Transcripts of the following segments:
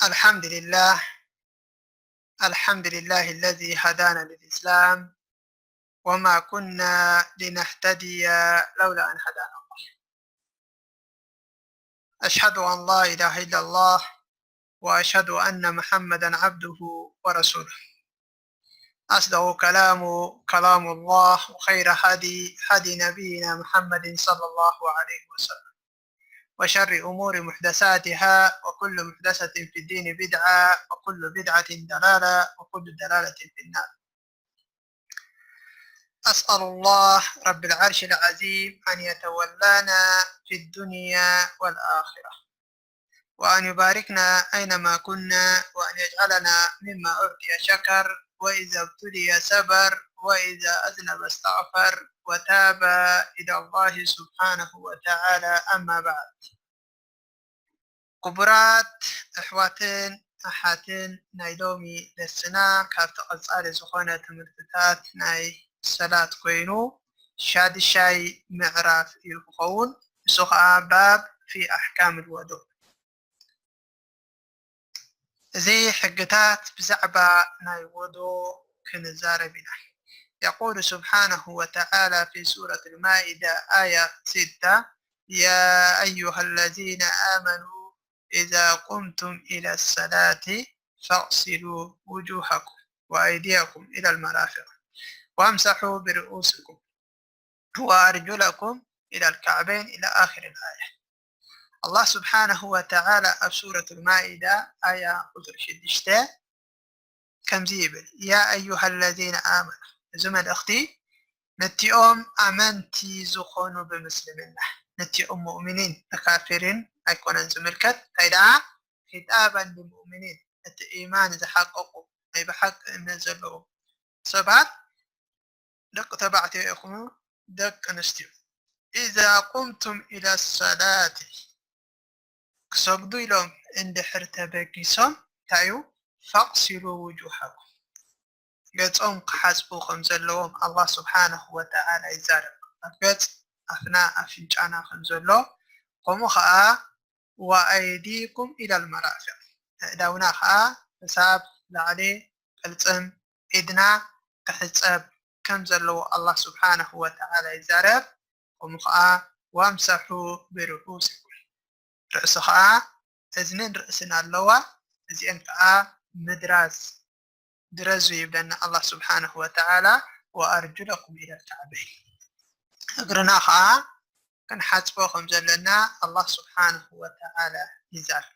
الحمد لله. الحمد لله الذي هدانا للإسلام وما كنا لنهتدي لولا أن هدانا الله. أشهد أن لا إله إلا الله وأشهد أن محمدا عبده ورسوله. أصدق كلام كلام الله، وخير هدي هدي نبينا محمد صلى الله عليه وسلم، وشر أمور محدثاتها، وكل محدثة في الدين بدعة، وكل بدعة ضلالة، وكل ضلالة في النار. أسأل الله رب العرش العظيم أن يتولانا في الدنيا والآخرة، وأن يباركنا أينما كنا، وأن يجعلنا مما أعطي شكر، وإذا ابتلي صبر، وإذا أذنب استغفر، وتاب إلى الله سبحانه وتعالى. أما بعد. ክቡራት ኣሕዋትን ኣሓትን፣ ናይ ሎሚ ደርስና ካብቲ ቀጻሊ ዝኾነ ትምህርትታት ናይ ሰላት ኮይኑ ሻድሻይ ምዕራፍ እዩ ክኸውን። ንሱ ኸኣ ባብ ፊ ኣሕካም ልወዱእ። እዚ ሕግታት ብዛዕባ ናይ ወዶ ክንዛረብ ኢና። يقول سبحانه وتعالى في سورة المائدة آية ستة: يا أيها الذين آمنوا إذا قمتم إلى الصلاة فاغسلوا وجوهكم وأيديكم إلى المرافق وامسحوا برؤوسكم وأرجلكم إلى الكعبين إلى آخر الآية. الله سبحانه وتعالى ኣብ ሱረት ማኢዳ ኣያ ቁፅሪ ሽዱሽተ ከምዚ ይብል: يا أيها الذين آمنوا፣ እዚ መልእኽቲ ነቲኦም ኣመንቲ ዝኾኑ ብምስልምና፣ ነቲኦም ሙእሚኒን ንካፊሪን ኣይኮነን ዝምልከት። እንታይ ደኣ ኺጣበን ልሙእሚኒን፣ እቲ ኢማን ዝሓቀቁ ናይ ብሓቂ እምነት ዘለዎም ሰባት፣ ደቂ ተባዕትዮ ይኹኑ ደቂ ኣንስትዮ፣ إذا قمتم إلى الصلاة، ክሰግዱ ኢሎም እንድሕር ተበጊሶም፣ እንታይ እዩ? فاغسلوا وجوهكم፣ ገጾም ክሓጽቡ ከም ዘለዎም ኣላህ ስብሓነሁ ወተዓላ ይዛረብ። ኣብ ገጽ፣ ኣፍና፣ ኣፍንጫና ከም ዘሎ፣ ከምኡ ኸኣ وأيديكم إلى المرافق፣ ኣእዳውና ኸኣ ክሳብ ላዕሊ ቅልጽም ኢድና ክሕጸብ ከም ዘለዎ ኣላህ ስብሓነሁ ወተዓላ ይዛረብ። ከምኡ ኸኣ وامسحوا برؤوسكم، ርእሲ ኸኣ እዝንን ርእስን ኣለዋ፣ እዚአን ከኣ ምድራዝ ድረዙ ይብለና ኣላህ ስብሓነሁ ወተዓላ። وأرجلكم إلى الكعبين፣ እግርና ኸኣ ክንሓጽቦ ከም ዘለና ኣላህ ስብሓነሁ ወተዓላ ይዛረብ።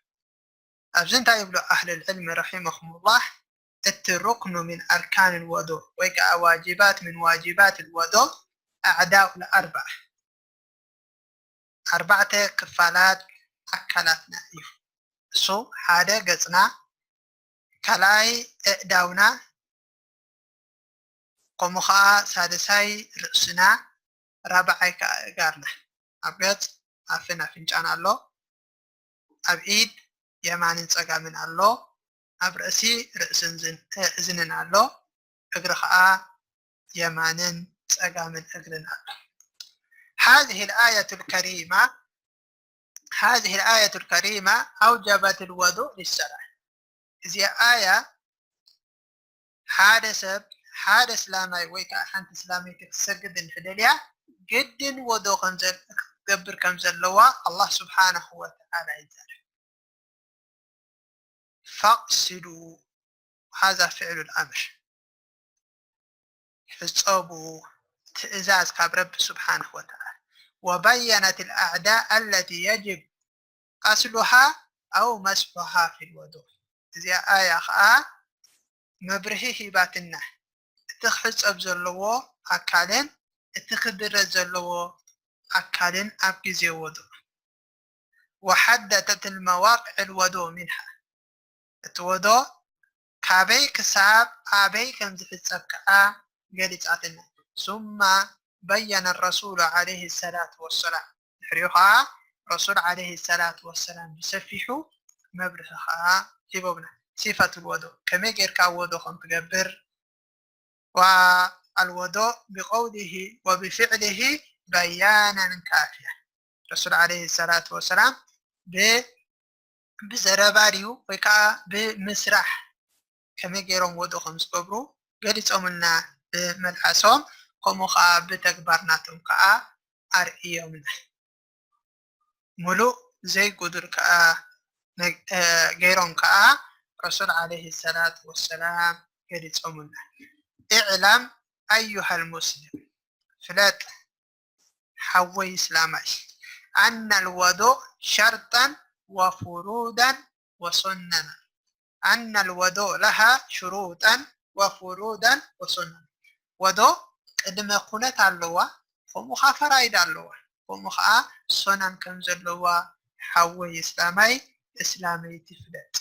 ኣብዚ እንታይ ይብሉ ኣህል ልዕልሚ ረሒመሁሙላህ? እቲ ሩክኑ ምን ኣርካን ልወዱእ ወይ ከዓ ዋጅባት ምን ዋጅባት ልወዱእ ኣዕዳኡ ልኣርባዕ፣ ኣርባዕተ ክፋላት ኣካላትና እዩ። እሱ ሓደ ገጽና፣ ካልኣይ ኣእዳውና፣ ከምኡ ኸዓ ሳልሳይ ርእስና፣ ራብዓይ ከዓ እጋርና። ኣብ ገጽ ኣፍን ኣፍንጫን ኣሎ። ኣብ ኢድ የማንን ጸጋምን ኣሎ። ኣብ ርእሲ ርእስን ዝን-፣ እዝንን ኣሎ። እግሪ ኸዓ የማንን ጸጋምን እግርን ኣሎ። هذه الآية الكريمة، هذه الآية الكريمة أوجبت الوضوء للصلاة። እዚኣ ኣያ ሓደ ሰብ፣ ሓደ እስላማይ ወይ ከዓ ሓንቲ እስላመይቲ ክትሰግድ እንተደልያ፣ ግድን ወዶ ከም ዘል-፣ ክትገብር ከም ዘለዋ ኣላህ ስብሓነሁ ወተዓላ ይዛረብ። فاغسلوا، هذا فعل الأمر، ሕጸቡ፣ ትእዛዝ ካብ ረቢ ስብሓነሁ ወተዓላ። وبينت الأعضاء التي يجب غسلها أو مسحها في الوضوء። እዚኣ ኣያ ኸዓ መብርሂ ሂባትና፣ እቲ ክሕጸብ ዘለዎ ኣካልን እቲ ክድረዝ ዘለዎ ኣካልን ኣብ ግዜ ወዱእ። وحددت المواقع الوضوء منها، እቲ ወዶ ካበይ ክሳብ ኣበይ ከም ዝሕጸብ ከኣ ገሊጻትና። ثم بين الرسول عليه الصلاة والسلام، ድሕሪኡ ኸዓ ረሱል ዓለይሂ ሰላቱ ወሰላም ብሰፊሑ መብርሂ ኸዓ ሂቦምና። صفة الوضوء፣ ከመይ ጌርካ ወዶ ከም ትገብር፣ والوضوء بقوله وبفعله بيانا كافيا። ረሱል ዓለይሂ ሰላቱ ወሰላም ብ-፣ ብዘረባ ድዩ ወይ ከዓ ብምስራሕ ከመይ ገይሮም ወዶ ከም ዝገብሩ ገሊፆምልና ብመልሓሶም፣ ከምኡ ከዓ ብተግባር ናቶም ከዓ ኣርእዮምና። ሙሉእ ዘይጉዱል ከዓ ገይሮም ከዓ ረሱል ዓለይሂ ሰላቱ ወሰላም ገሊፆምልና። ኢዕላም ኣዩሃል ሙስሊም፣ ፍለጥ ሓወይ እስላማይ፣ ኣነል ወዱእ ሸርጠን ወፍሩደን ወሱነና። ኣነል ወዱእ ለሃ ሽሩጠን ወፍሩደን ወሱነን። ወዶ ቅድመ ኩነት ኣለዋ፣ ከምኡ ከዓ ፈራይድ ኣለዋ፣ ከምኡ ከዓ ሶናን ከም ዘለዋ ሓወይ እስላማይ እስላመይቲ ፍለጥ።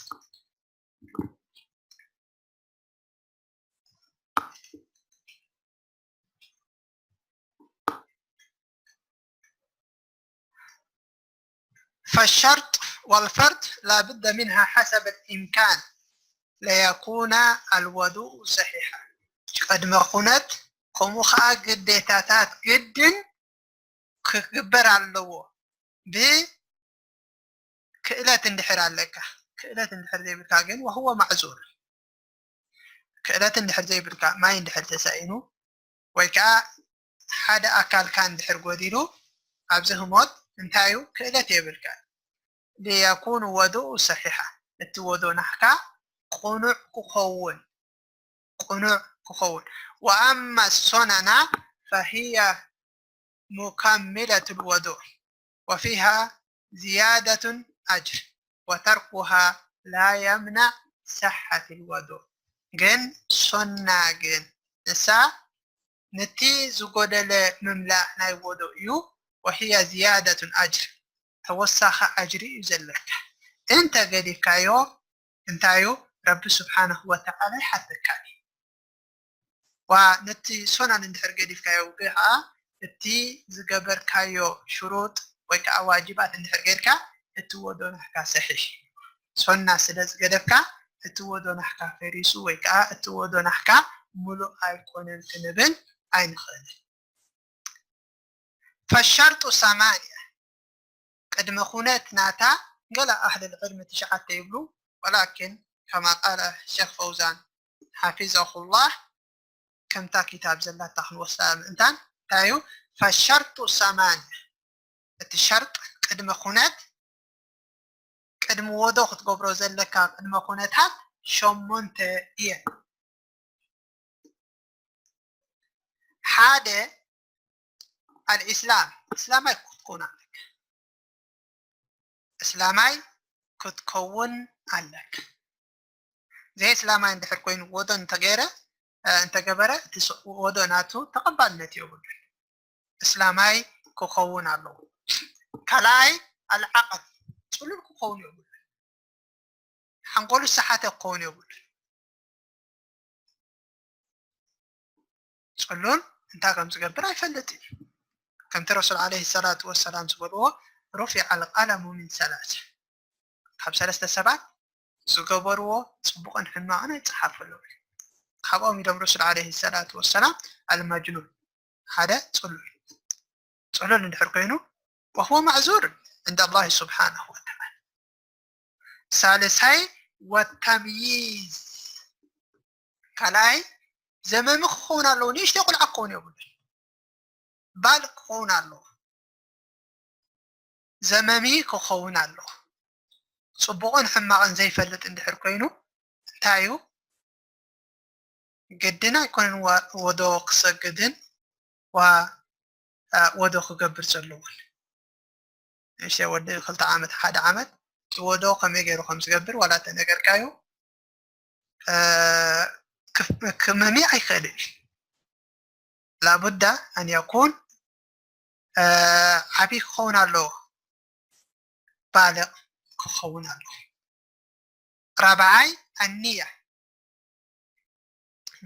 فالشرط والفرض لا بد منها حسب الإمكان ليكون الوضوء صحيحا. ቅድመ ኩነት ከምኡ ከዓ ግዴታታት ግድን ክግበር ኣለዎ። ብክእለት እንድሕር ኣለካ፣ ክእለት እንድሕር ዘይብልካ ግን وهو معذور። ክእለት እንድሕር ዘይብልካ፣ ማይ እንድሕር ተሳኢኑ ወይ ከዓ ሓደ ኣካልካ እንድሕር ጎዲሉ ኣብዚ ህሞት እንታይ እዩ ክእለት የብልካ። ليكون وضوء صحيحا፣ እቲ ወዶ ናሕካ ቅኑዕ ክኸውን ቅኑዕ ክኸውን። وأما السنن فهي مكملة الوضوء وفيها زيادة أجر وتركها لا يمنع صحة الوضوء። ግን ሶና ግን ንሳ ነቲ ዝጎደለ ምምላእ ናይ ወዶ እዩ። وهي زيادة أجر፣ ተወሳኺ ኣጅሪ እዩ ዘለካ። እንተ ገዲፍካዮ እንታይ እዩ ረቢ ስብሓንሁ ወተዓላ ይሓተካ እዩ። ዋ ነቲ ሶናን እንድሕር ገዲፍካዮ ከዓ እቲ ዝገበርካዮ ሽሩጥ ወይ ከዓ ዋጅባት እንድሕር ገይርካ እቲ ወዶ ናሕካ ሰሒሕ። ሶና ስለ ዝገደፍካ እቲ ወዶ ናሕካ ፈሪሱ ወይ ከዓ እቲ ወዶ ናሕካ ሙሉእ ኣይኮነን ክንብል ኣይንኽእልን። ፈሸርጡ ሰማንያ ቅድመ ኩነት ናታ ገለ ኣህል ልዕልሚ ትሽዓተ ይብሉ። ወላኪን ከማ ቃለ ሸክ ፈውዛን ሓፊዘሁላህ ከምታ ኪታብ ዘላታ ክንወስዳ ምእንታን እንታይ እዩ ፈሸርጡ ሰማንያ እቲ ሸርጥ ቅድመ ኩነት ቅድሚ ወዶ ክትገብሮ ዘለካ ቅድመ ኩነታት ሸሞንተ እየን። ሓደ ኣልእስላም እስላማይ ክትኮን ኣለካ። እስላማይ ክትከውን ኣለካ። ዘይ እስላማይ እንድሕር ኮይኑ ወዶ እንተገይረ እንተገበረ እቲ ወዶ ናቱ ተቐባልነት የብሉን። እስላማይ ክኸውን ኣለዎ። ካልኣይ ኣልዓቐል ፅሉል ክኸውን የብሉን። ሓንጎሉ ዝሰሓተ ክኸውን የብሉን። ፅሉል እንታይ ከም ዝገብር ኣይፈልጥን እዩ። ከምቲ ረሱል ዓለይሂ ሰላቱ ወሰላም ዝበልዎ ሩፊዐ ኣልቀለሙ ሚን ሰላሰ፣ ካብ ሰለስተ ሰባት ዝገበርዎ ፅቡቕን ሕማቕን ኣይፀሓፈሎም። ካብኦም ኢሎም ረሱል ዓለይሂ ሰላቱ ወሰላም ኣልመጅኑን ሓደ ፅሉል ፅሉል እንድሕር ኮይኑ ወህወ ማዕዙር እንደ ኣላህ ስብሓነሁ ወተዓላ። ሳልሳይ ወተምይዝ ካልኣይ ዘመሚ ክኸውን ኣለዎ። ንእሽተይ ቁልዓ ክኸውን የብሉን። ባል ክኸውን ኣለዎ። ዘመሚ ክኸውን ኣለዎ። ፅቡቕን ሕማቕን ዘይፈልጥ እንድሕር ኮይኑ እንታይ እዩ ግድን ኣይኮነን ወዶ ክሰግድን ወዶ ክገብር ዘለዎን። ንእሽተይ ወዲ ክልተ ዓመት ሓደ ዓመት እቲ ወዶ ከመይ ገይሩ ከም ዝገብር ዋላ ተነገርካዮ ክመሚ ኣይክእልን እዩ። ላቡዳ ኣን የኩን ዓብዪ ክኸውን ኣለዎ። ባልቕ ክኸውን ኣለዎ። ራብዓይ ኣንያ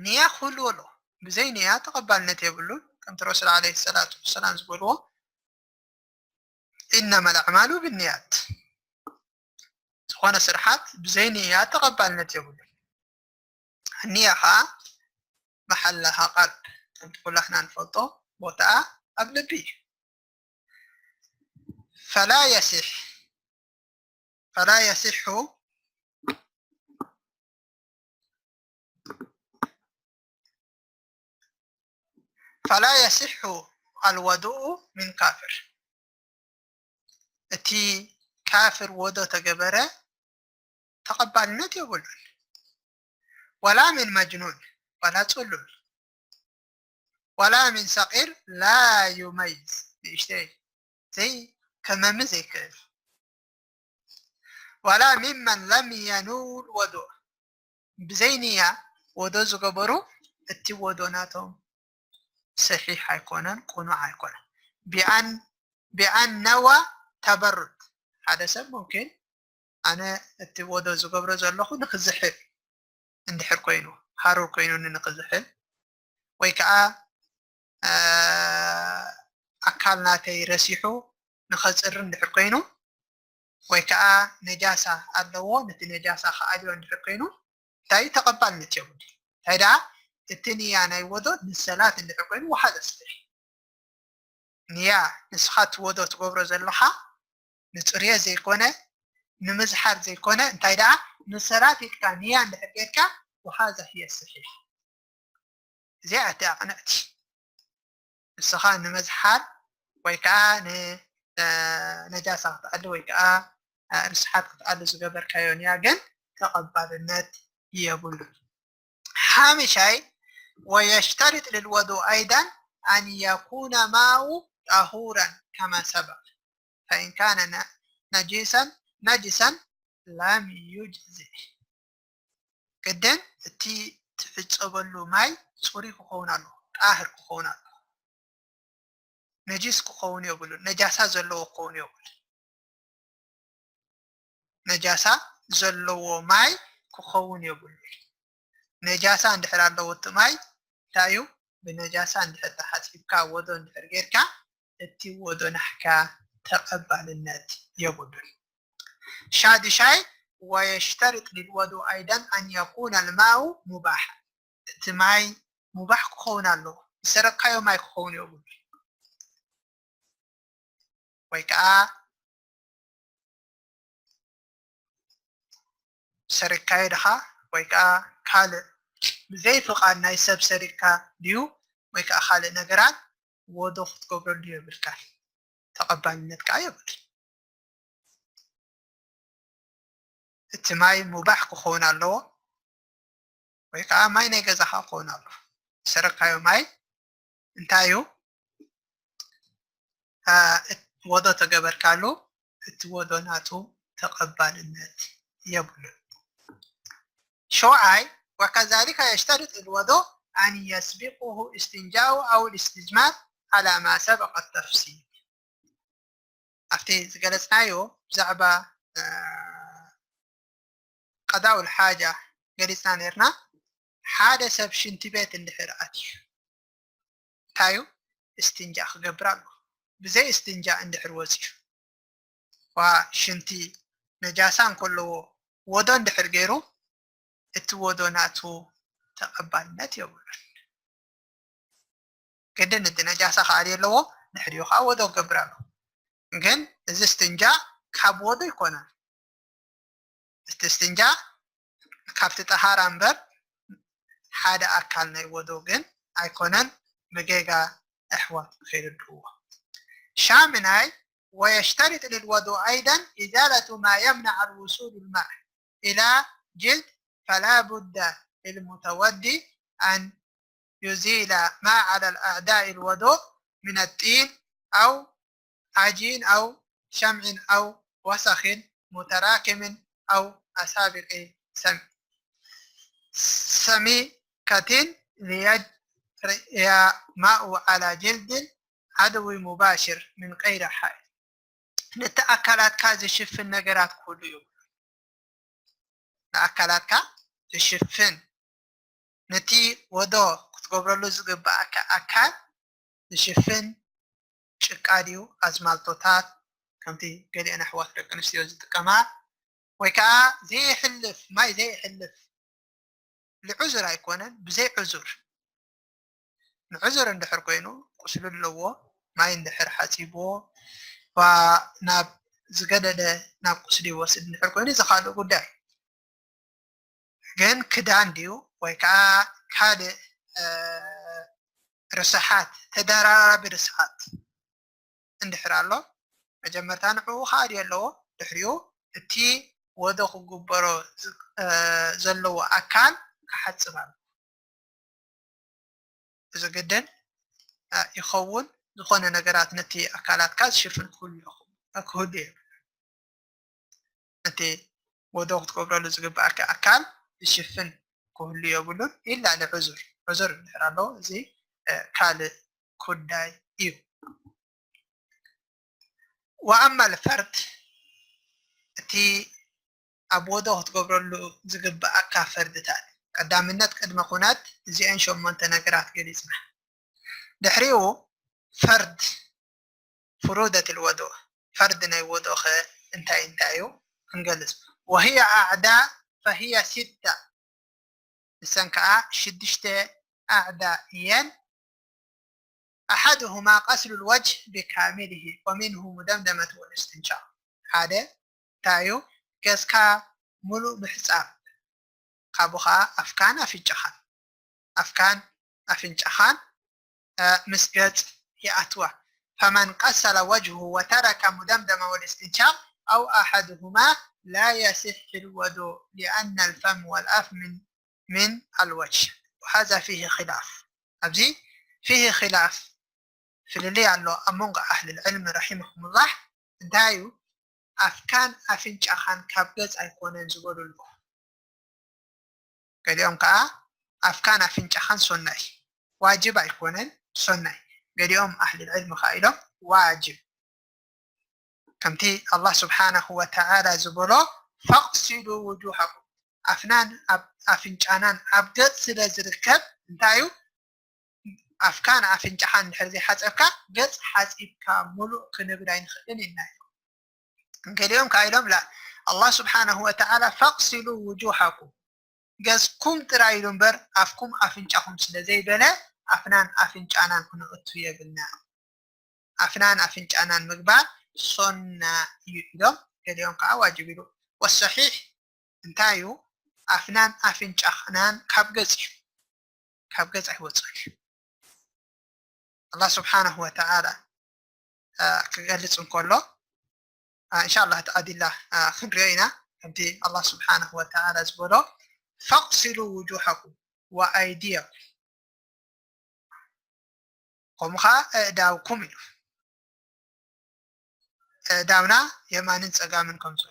ንያ ክህልዎ ኣለዎ። ብዘይ ንያ ተቐባልነት የብሉን። ከምቲ ረሱል ዓለይሂ ሰላቱ ወሰላም ዝበልዎ ኢነማ ልኣዕማሉ ብንያት፣ ዝኾነ ስርሓት ብዘይ ንያ ተቐባልነት የብሉን። ንያ ኸዓ መሓላኻ ቀልብ ከምቲ ኩላትና ንፈልጦ ቦታኣ ኣብ ልቢ እዩ። ፈላ የሲሕ فلا يصح فلا يصح الوضوء من كافر. እቲ ካፍር ወዶ ተገበረ ተቐባልነት የብሉን። ولا من مجنون፣ ዋላ ጽሉል። ولا من سقيم لا يميز፣ ንእሽተይ ዘይከመሚ ዘይክእል። ولا ممن لم ينو الوضوء، ብዘይ ንያ ወዶ ዝገበሩ እቲ ወዶ ናቶም ሰሒሕ ኣይኮነን፣ ቅኑዕ ኣይኮነን። بأن نوى التبرد، ሓደ ሰብ ሙምኪን ኣነ እቲ ወዶ ዝገብሮ ዘለኹ ንክዝሕል እንድሕር ኮይኑ፣ ሃሩር ኮይኑኒ ንክዝሕል፣ ወይ ከዓ ኣካል ናተይ ረሲሑ ንኸፅሪ እንድሕር ኮይኑ፣ ወይ ከዓ ነጃሳ ኣለዎ፣ ነቲ ነጃሳ ክኣልዮ እንድሕር ኮይኑ፣ እንታይ ተቐባልነት የብሉ። እንታይ ደኣ እቲ ንያ ናይ ወዶ ንሰላት እንድሕር ኮይኑ ወሓዘ ስጥሕ። ንያ ንስኻ እቲ ወዶ ትገብሮ ዘለኻ ንፅርየት ዘይኮነ፣ ንምዝሓል ዘይኮነ፣ እንታይ ደኣ ንሰላት ኢልካ ንያ እንድሕር ጌርካ ወሓዘ ህየ ስሒሕ። እዚኣ እቲ ኣቕንዕቲ። ንስኻ ንመዝሓል ወይ ከዓ ንነጃሳ ክትኣሊ ወይ ከዓ ርስሓት ክትኣሊ ዝገበርካዮ ንያ ግን ተቐባልነት የብሉን። ሓምሻይ ويشترط للوضوء أيضا أن يكون الماء طهورا كما سبق فإن كان نجسا نجسا لم يجزئ። ግድን እቲ ትሕፀበሉ ማይ ፅሩይ ክኸውን ኣለዎ፣ ጣህር ክኸውን ኣለዎ። ነጂስ ክኸውን የብሉን፣ ነጃሳ ዘለዎ ክኸውን የብሉን። ነጃሳ ዘለዎ ማይ ክኸውን የብሉን። ነጃሳ እንድሕር ኣለዎ እቲ ማይ እንታይ እዩ? ብነጃሳ እንድሕር ተሓፂብካ ወዶ እንድሕር ጌርካ እቲ ወዶ ናሕካ ተቐባልነት የብሉን። ሻድሻይ ويشترط للوضوء أيضا أن يكون الماء مباحا، እቲ ማይ ሙባሕ ክኸውን ኣለዎ፣ ዝሰረካዮ ማይ ክኸውን የብሉ ወይ ከዓ ሰሪካዮ ድኻ ወይ ከዓ ካልእ ብዘይ ፍቓድ ናይ ሰብ ሰሪካ ድዩ ወይ ከዓ ካልእ ነገራት ወዶ ክትገብረሉ የብልካ፣ ተቐባልነት ከዓ የብሉ። እቲ ማይ ሙባሕ ክኸውን ኣለዎ ወይ ከዓ ማይ ናይ ገዛኻ ክኸውን ኣለዎ። ዝሰረካዮ ማይ እንታይ እዩ? ወዶ ተገበርካሉ እቲ ወዶ ናቱ ተቐባልነት የብሉን። ሸውዓይ وكذلك يشترط الوضوء أن يسبقه استنجاء أو الاستجمار على ما سبق التفصيل። ኣብቲ ዝገለፅናዮ ብዛዕባ ቀዳኡል ሓጃ ገሊፅና ነርና። ሓደ ሰብ ሽንቲ ቤት እንድሕር ኣትዩ እንታይ እዩ? እስትንጃ ክገብር ኣሎ። ብዘይ እስትንጃ እንድሕር ወፂኡ ዋ ሽንቲ ነጃሳ እንከለዎ ወዶ እንድሕር ገይሩ እቲ ወዶ ናቱ ተቐባልነት የብሉን። ግድን እቲ ነጃሳ ክኣልዮ ኣለዎ፣ ድሕሪኡ ከዓ ወዶ ክገብር ኣለዎ። ግን እዚ እስትንጃ ካብ ወዶ ኣይኮነን። እቲ እስትንጃ ካብቲ ጠሃራ እምበር ሓደ ኣካል ናይ ወዶ ግን ኣይኮነን። ብጌጋ ኣሕዋት ከይርድእዎ። ሻምናይ ويشترط للوضوء أيضا إزالة ما يمنع الوصول الماء إلى جلد فلا بد للمتوضي أن يزيل ما على الأعضاء الوضوء من الطين أو عجين أو شمع أو وسخ متراكم أو أسابق سم- سميكة ليجري ماء على جلد العدو مباشر من غير حائل። ነቲ ኣካላትካ ዝሽፍን ነገራት ኩሉ እዩ። ንኣካላትካ ዝሽፍን፣ ነቲ ወዶ ክትገብረሉ ዝግባኣካ ኣካል ዝሽፍን ጭቃ ድዩ፣ ኣዝማልቶታት፣ ከምቲ ገሊአን ኣሕዋት ደቂ ኣንስትዮ ዝጥቀማ፣ ወይ ከዓ ዘየሕልፍ፣ ማይ ዘየሕልፍ፣ ልዑዙር ኣይኮነን፣ ብዘይ ዑዙር። ንዑዙር እንድሕር ኮይኑ፣ ቁስሊ ኣለዎ፣ ማይ እንድሕር ሓፂብዎ፣ ዋ ናብ ዝገደደ ናብ ቁስሊ ይወስድ እንድሕር ኮይኑ፣ እዚ ካልእ ጉዳይ። ግን ክዳን ድዩ ወይ ከዓ ካልእ፣ እ፣ ርስሓት፣ ተደራራቢ ርስሓት እንድሕር ኣሎ፣ መጀመርታ ንዕኡ ክኣድዮ ኣለዎ። ድሕሪኡ እቲ ወዶ ክግበሮ ዝ-፣ እ፣ ዘለዎ ኣካል ክሓጽብ ኣለዎ። እዚ ግድን፣ እ፣ ይኸውን። ዝኾነ ነገራት ነቲ ኣካላትካ ዝሽፍን ክህሉ ይኹ-፣ ክህሉ የብሉን። ነቲ ወዶ ክትገብረሉ ዝግብኣካ ኣካል ዝሽፍን ክህሉ የብሉን፣ ኢላ ንዕዙር። ዑዙር እንድሕር ኣለዎ፣ እዚ፣ እ፣ ካልእ ጉዳይ እዩ። ወኣማ ልፈርድ፣ እቲ ኣብ ወዶ ክትገብረሉ ዝግብኣካ ፈርድታት፣ ቀዳምነት ቅድመ ኩነት፣ እዚአን ሸሞንተ ነገራት ገሊጽና። ድሕሪኡ ፈርድ ፍሩደት ልወዶ፣ ፈርድ ናይ ወዶ ኸ እንታይ እንታይ እዩ ክንገልጽ። ወህየ ኣዕዳ ፈህየ ሲታ፣ ንሰን ከኣ ሽዱሽተ ኣዕዳ እየን። ኣሓድሁማ ቀስሉ ልወጅህ ብካሚልሂ ወሚንሁ ሙደምደመት ወልእስትንሻቅ። ሓደ እንታይ እዩ? ገጽካ ሙሉእ ምሕጻብ፣ ካብኡ ኸዓ ኣፍካን ኣፍንጫኻን፣ ኣፍካን ኣፍንጫኻን፣ እ፣ ምስ ገጽ ይኣትዋ። ፈመን ቀሰለ ወጅሁ ወተረከ ሙደምደመ ወልእስትንሻቅ ኣው ኣሓድሁማ ላ የሲሕ ልወዱእ ሊኣነ ልፈም ወልኣፍ ምን፣ ምን ኣልወጅህ። ወሃዛ ፊሂ ኺላፍ። ኣብዚ ፊሂ ኺላፍ፣ ፍልልይ ኣሎ ኣብ መንጎ ኣህሊ ልዕልሚ ረሒመሁሙላህ። እንታይ እዩ? ኣፍካን ኣፍንጫኻን ካብ ገጽ ኣይኮነን ዝበሉ ኣለዉ። ገሊኦም ከኣ ኣፍካን ኣፍንጫኻን ሶናይ፣ ዋጅብ ኣይኮነን፣ ሶናይ። ገሊኦም ኣህሊ ልዕልሚ ከኣ ኢሎም ዋጅብ። ከምቲ ኣላህ ስብሓነሁ ወተዓላ ዝበሎ፣ ፈቕሲሉ ውጁሃኩም፣ ኣፍናን ኣብ-፣ ኣፍንጫናን ኣብ ገጽ ስለ ዝርከብ፣ እንታይ እዩ? ኣፍካን ኣፍንጫኻን እንድሕር ዘይሓጸብካ፣ ገጽ ሓጺብካ ሙሉእ ክንብል ኣይንኽእልን ኢልና ኢና። ገሊኦም ከኣ ኢሎም፣ ላ፣ ኣላህ ስብሓነሁ ወተዓላ፣ ፈቕሲሉ ውጁሃኩም፣ ገጽኩም ጥራይ ኢሉ እምበር፣ ኣፍኩም ኣፍንጫኹም ስለ ዘይበለ፣ ኣፍናን ኣፍንጫናን ክነእቱ የብልና። ኣፍናን ኣፍንጫናን ምግባር ሶና እዩ ኢሎም፣ ገሊኦም ከኣ ዋጅብ ኢሉ። ወሰሒሕ እንታይ እዩ? ኣፍናን ኣፍንጫናን ካብ ገጽ እዩ። ካብ ገጽ ኣይወጽእን እዩ። ኣላህ ስብሓነሁ ወተዓላ፣ አ፣ ክገልጽ እንከሎ፣ አ፣ እንሻ ኣላህ ተዓዲላ፣ አ፣ ክንሪኦ ኢና። ከምቲ ኣላህ ስብሓነሁ ወተዓላ ዝበሎ፣ ፈቕሲሉ ውጁሃኩም ወኣይድየኩም፣ ከምኡ ኸዓ ኣእዳውኩም ኢሉ። ኣእዳውና የማንን ጸጋምን ከም ዘሎ፣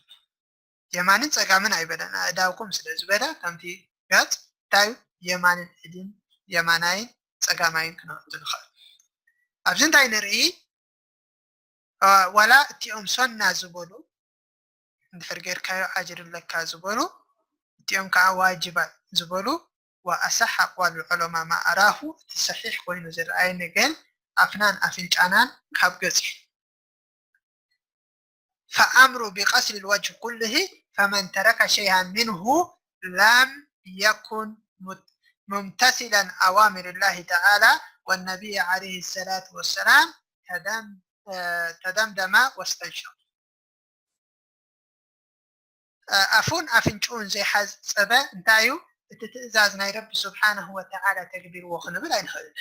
የማንን ጸጋምን ኣይበለን፣ ኣእዳውኩም ስለ ዝበለ፣ ከምቲ ገጽ እንታይ እዩ? የማንን ኢድን፣ የማናይን ጸጋማይን ክነእቱ ንኽእል። ኣብዚ እንታይ ንርኢ? አ፣ ዋላ እቲኦም ሶና ዝበሉ፣ እንድሕር ጌርካዮ ኣጅር ኣለካ ዝበሉ፣ እቲኦም ከኣ ዋጅባት ዝበሉ፣ ወኣሰሕ ኣቅዋል ዑለማ ማ ኣራሁ፣ እቲ ሰሒሕ ኮይኑ ዝረኣየኒ ግን ኣፍናን ኣፍንጫናን ካብ ገጽ እዩ። ፈኣምሩ ብቀስል ልወጅህ ኩልሂ፣ ፈመን ተረከ ሸይኣን ሚንሁ ለም የኩን ሙት-፣ ሙምተሲለን ኣዋሚር ላሂ ተዓላ ወነቢይ ዓለይሂ ሰላቱ ወሰላም፣ ተደም-፣ እ፣ ተደምደመ ወስተንሸር። እ፣ ኣፉን ኣፍንጭኡን ዘይሓጸበ እንታይ እዩ? እቲ ትእዛዝ ናይ ረቢ ስብሓነሁ ወተዓላ ተግቢርዎ ክንብል ኣይንኽእልን።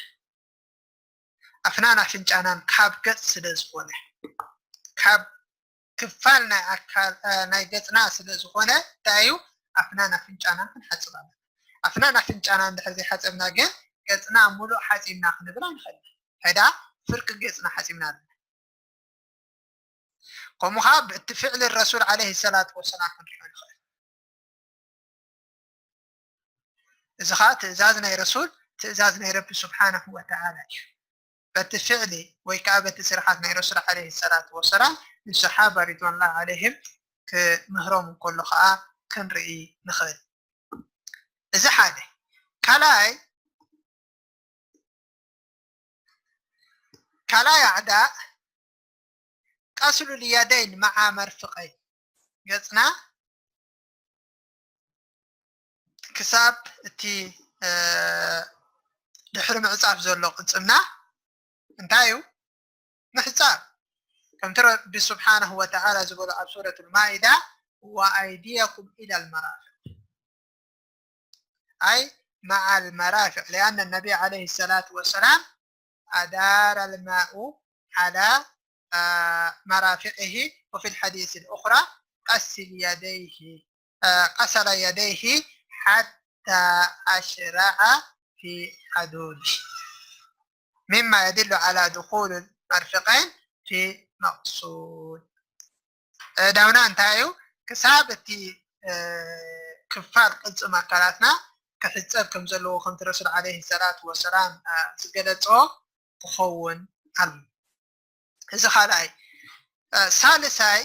ኣፍናን ኣፍንጫናን ካብ ገጽ ስለ ዝኾነ፣ ካብ ክፋል ናይ ኣካል፣ እ፣ ናይ ገጽና ስለ ዝኾነ፣ እንታይ እዩ? ኣፍናን ኣፍንጫናን ክንሓጽብ ኣለና። ኣፍናን ኣፍንጫና እንድሕር ዘይሓጸብና ግን፣ ገጽና ሙሉእ ሓጺብና ክንብል ኣይንኽእልን። እንታይ ደኣ ፍርቂ ገጽና ሓጺብና ኣለና። ከምኡ ኸዓ፣ ብእቲ ፍዕሊ ረሱል ዓለይሂ ሰላቱ ወሰላም ክንሪኦ ንኽእል። እዚ ኸዓ ትእዛዝ ናይ ረሱል፣ ትእዛዝ ናይ ረቢ ስብሓነሁ ወተዓላ እዩ። በቲ ፍዕሊ ወይ ከዓ በቲ ስርሓት ናይ ረሱል ዓለይሂ ሰላቱ ወሰላም ንሰሓባ ሪድዋንላሂ ዓለይሂም ክምህሮም እንከሎ ኸዓ ክንርኢ ንኽእል። እዚ ሓደ። ካልኣይ፣ ካልኣይ ኣዕዳእ ቀስሉ ልየደይን መዓ መርፍቀይ፣ ገጽና ክሳብ እቲ፣ እ፣ ድሕሪ ምዕጻፍ ዘሎ ቅልጽምና እንታይ እዩ? ምሕጻብ። ከምቲ ረቢ ስብሓነሁ ወተዓላ ዝበሎ ኣብ ሱረቱል ማኢዳ፣ "ወኣይዲየኩም ኢለል መራፊቕ" ኣይ መዓል መራፊቕ፣ ሊኣነ ነቢ ዓለይሂ ሰላቱ ወሰላም ኣዳረል ማኡ ዓላ መራፊቕሂ ወፊል ሓዲስ ልኡኽራ ቀስል የደይሂ ቀሰለ የደይሂ ሓታ ኣሽረዐ ፊ ዓዱድ ሚማ የድሉ ዓላ ድኹል መርፍቀይን ፊ መቅሱድ። ዳውና እንታይ እዩ? ክሳብ እቲ ክፋል ቅልፅም ኣካላትና ክሕፀብ ከም ዘለዎ ከምቲ ረሱል ዓለይሂ ሰላቱ ወሰላም ዝገለፆ ክኸውን ኣሎ። እዚ ካልኣይ። ሳልሳይ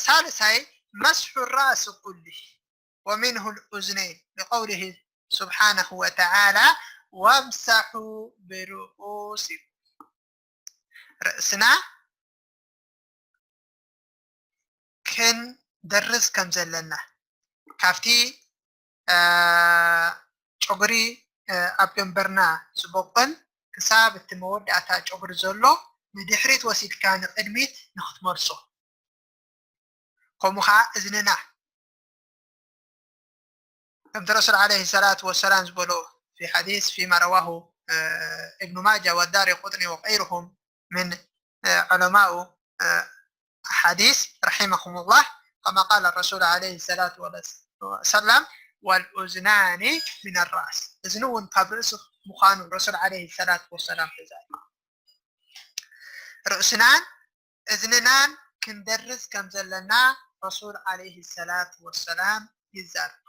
ሳልሳይ መስሑ ራእሲ ኩሉ ወሚንሁ ልኡዝነይን ሊቀውሊሂ ስብሓነሁ ወተዓላ ወምሰሑ ብርኡሲኩም ርእስና ክንደርዝ ከም ዘለና ካብቲ ጨጉሪ ኣብ ግንበርና ዝበቁል ክሳብ እቲ መወዳእታ ጨጉሪ ዘሎ ንድሕሪት ወሲድካ ንቅድሚት ንክትመልሶ ከምኡ ከዓ እዝንና ከምቲ ረሱል ዓለይሂ ሰላቱ ወሰላም ዝበሎ ፊ ሓዲስ ፊማ ረዋሁ እብኑ ማጃ ወዳሪ ቁጥኒ ወቀይሩሁም ምን ዑለማኡ ሓዲስ ረሒመሁሙላህ ከማ ቃለ ረሱል ዓለይሂ ሰላቱ ወሰላም ወልኡዝናኒ ምን ራእስ እዝኒ እውን ካብ ርእሲ ምዃኑ ረሱል ዓለይሂ ሰላቱ ወሰላም ተዛሪ ርእስናን እዝንናን ክንደርዝ ከም ዘለና ረሱል ዓለይሂ ሰላቱ ወሰላም ይዛረብ።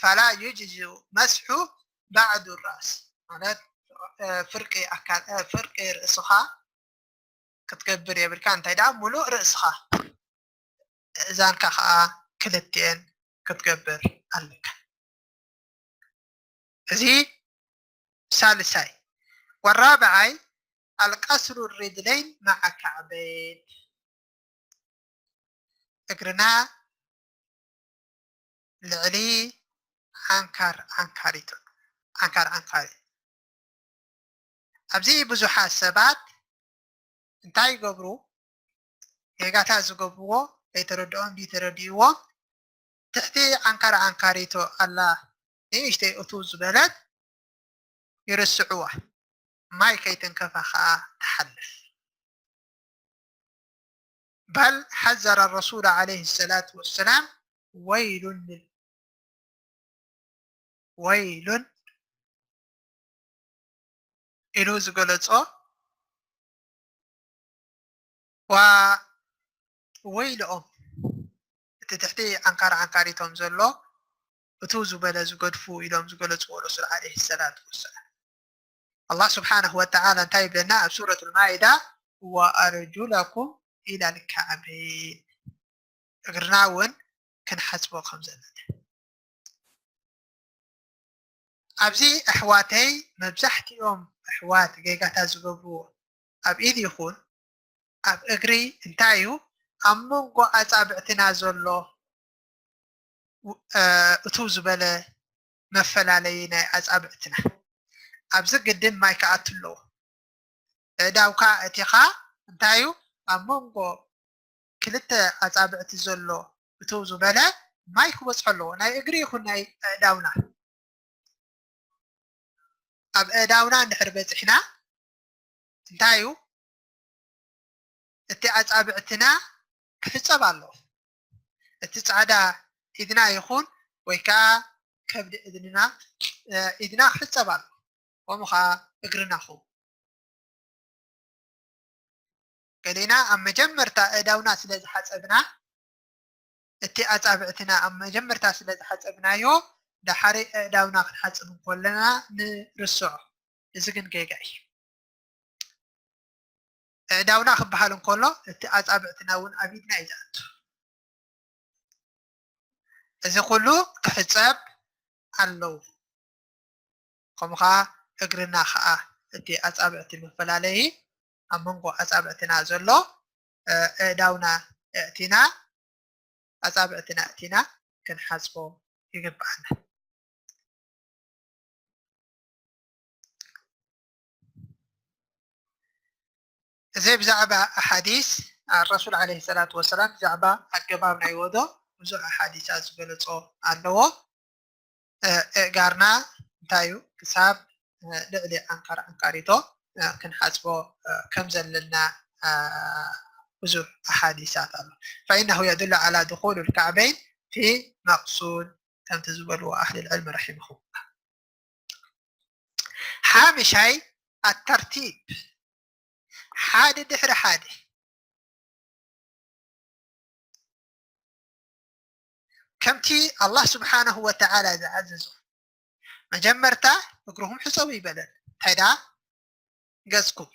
ፈላ ዩጅዙ መስሑ ባዕዱ ራእስ ማለት ፍርቂ ኣካል ፍርቂ ርእስኻ ክትገብር የብልካ እንታይ ደኣ ሙሉእ ርእስኻ እዛንካ ከዓ ክልትኤን ክትገብር ኣለካ። እዚ ሳልሳይ ወራብዓይ ኣልቀስሩ ሪድለይን መዓ ካዕበይን እግርና ልዕሊ ዓንካር ዓንካሪቱ ዓንካር ዓንካሪ ኣብዚ ብዙሓት ሰባት እንታይ ይገብሩ ጌጋታት ዝገብርዎ ከይተረድኦም ድዩ ተረዲእዎም ትሕቲ ዓንካር ዓንካሪቶ ኣላ ንእሽተይ እቱ ዝበለት ይርስዕዋ ማይ ከይተንከፋ ከዓ ትሓልፍ በል ሓዘረ ረሱል ዓለይሂ ሰላቱ ወሰላም ወይሉን ልል ወይሉን ኢሉ ዝገለጾ ዋ ወይልኦም እቲ ትሕቲ ዓንካር ዓንካሪቶም ዘሎ እቱ ዝበለ ዝገድፉ ኢሎም ዝገለጽዎ ረሱል ዓለይሂ ሰላቱ ወሰላም ኣላህ ስብሓነሁ ወተዓላ እንታይ ይብለና ኣብ ሱረቱል ማኢዳ ወኣርጁለኩም ኢላል ካዕበይን እግርና እውን ክንሓፅቦ ከም ዘለና ኣብዚ ኣሕዋተይ መብዛሕትኦም ኣሕዋት ጌጋታት ዝገብርዎ ኣብ ኢድ ይኹን ኣብ እግሪ እንታይ እዩ ኣብ መንጎ ኣፃብዕትና ዘሎ እትው ዝበለ መፈላለዪ ናይ ኣፃብዕትና ኣብዚ ግድን ማይ ክኣቱ ኣለዎ። ኣእዳውካ ኣእቲኻ እንታይ እዩ ኣብ መንጎ ክልተ ኣፃብዕቲ ዘሎ እትው ዝበለ ማይ ክበፅሖ ኣለዎ። ናይ እግሪ ይኹን ናይ ኣእዳውና ኣብ ኣእዳውና እንድሕር በፂሕና እንታይ እዩ እቲ ኣፃብዕትና ክሕፀብ ኣለዎ። እቲ ፃዕዳ ኢድና ይኹን ወይ ከዓ ከብዲ እዝንና ኢድና ክሕፀብ ኣለዎ። ከምኡ ከዓ እግርና ክው ገሊና ኣብ መጀመርታ ኣእዳውና ስለ ዝሓፀብና እቲ ኣፃብዕትና ኣብ መጀመርታ ስለ ዝሓፀብናዮ ዳሓሪ ኣእዳውና ክንሓፅብ እንኮለና ንርስዖ። እዚ ግን ጌጋ እዩ። ኣእዳውና ክበሃል እንከሎ እቲ ኣፃብዕትና እውን ኣብ ኢድና እዩ ዝኣቱ። እዚ ኩሉ ክሕፀብ ኣለዎ። ከምኡ ከዓ እግርና ከዓ እቲ ኣፃብዕቲ መፈላለዪ ኣብ መንጎ ኣፃብዕትና ዘሎ ኣእዳውና ኣእቲና ኣፃብዕትና ኣእቲና ክንሓፅቦ ይግብኣና። እዚ ብዛዕባ ኣሓዲስ ኣረሱል ዓለይሂ ሰላቱ ወሰላም ብዛዕባ ኣገባብ ናይ ወዶ ብዙሕ ኣሓዲሳት ዝገለጾ ኣለዎ። ኣእጋርና እንታይ እዩ ክሳብ ልዕሊ ዓንካር ዓንካሪቶ ክንሓፅቦ ከም ዘለና ብዙሕ ኣሓዲሳት ኣሎ። فإنه يدل على دخول الكعبين في مقصود ከምቲ ዝበልዎ ኣህሊ ልዕልሚ ረሒምኹም ሓምሻይ ኣተርቲብ ሓደ ድሕሪ ሓደ ከምቲ ኣላህ ስብሓነሁ ወተዓላ ዝኣዘዞ መጀመርታ እግርኹም ሕፀቡ ይበለን እንታይ ደኣ ገፅኩም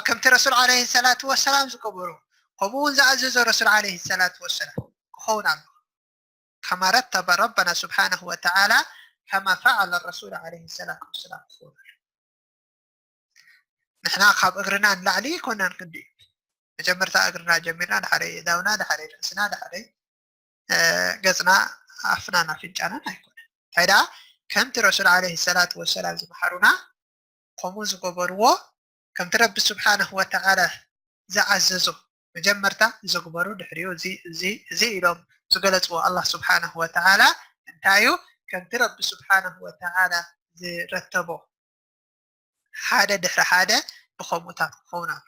ከምቲ ረሱል ዓለይሂ ሰላቱ ወሰላም ዝገበሮ ከምኡ እውን ዝኣዘዞ ረሱል ዓለይሂ ሰላቱ ወሰላም ክኸውን ኣሎ ከማ ረተበ ረበና ስብሓነሁ ወተዓላ ከማ ፈዓለ ረሱል ዓለይሂ ሰላቱ ወሰላም ክኸውን ኣሎ ንሕና ካብ እግርና ንላዕሊ ይኮናን ክንዲ መጀመርታ እግርና ጀሚርና ድሓረይ እዳውና ድሓረይ ርእስና ድሓረይ ገፅና ኣፍናን ኣፍንጫናን ኣይኮነ እንታይ ደኣ ከምቲ ረሱል ዓለይሂ ሰላቱ ወሰላም ዝመሓሩና ከምኡ ዝገበርዎ ከምቲ ረቢ ስብሓነሁ ወተዓላ ዝኣዘዞ መጀመርታ ዝግበሩ ድሕሪኡ እዚ እዚ እዚ ኢሎም ዝገለፅዎ ኣላህ ስብሓነሁ ወተዓላ እንታይ እዩ ከምቲ ረቢ ስብሓነሁ ወተዓላ ዝረተቦ ሓደ ድሕሪ ሓደ ብኸምኡታት ክኸውን ኣሎ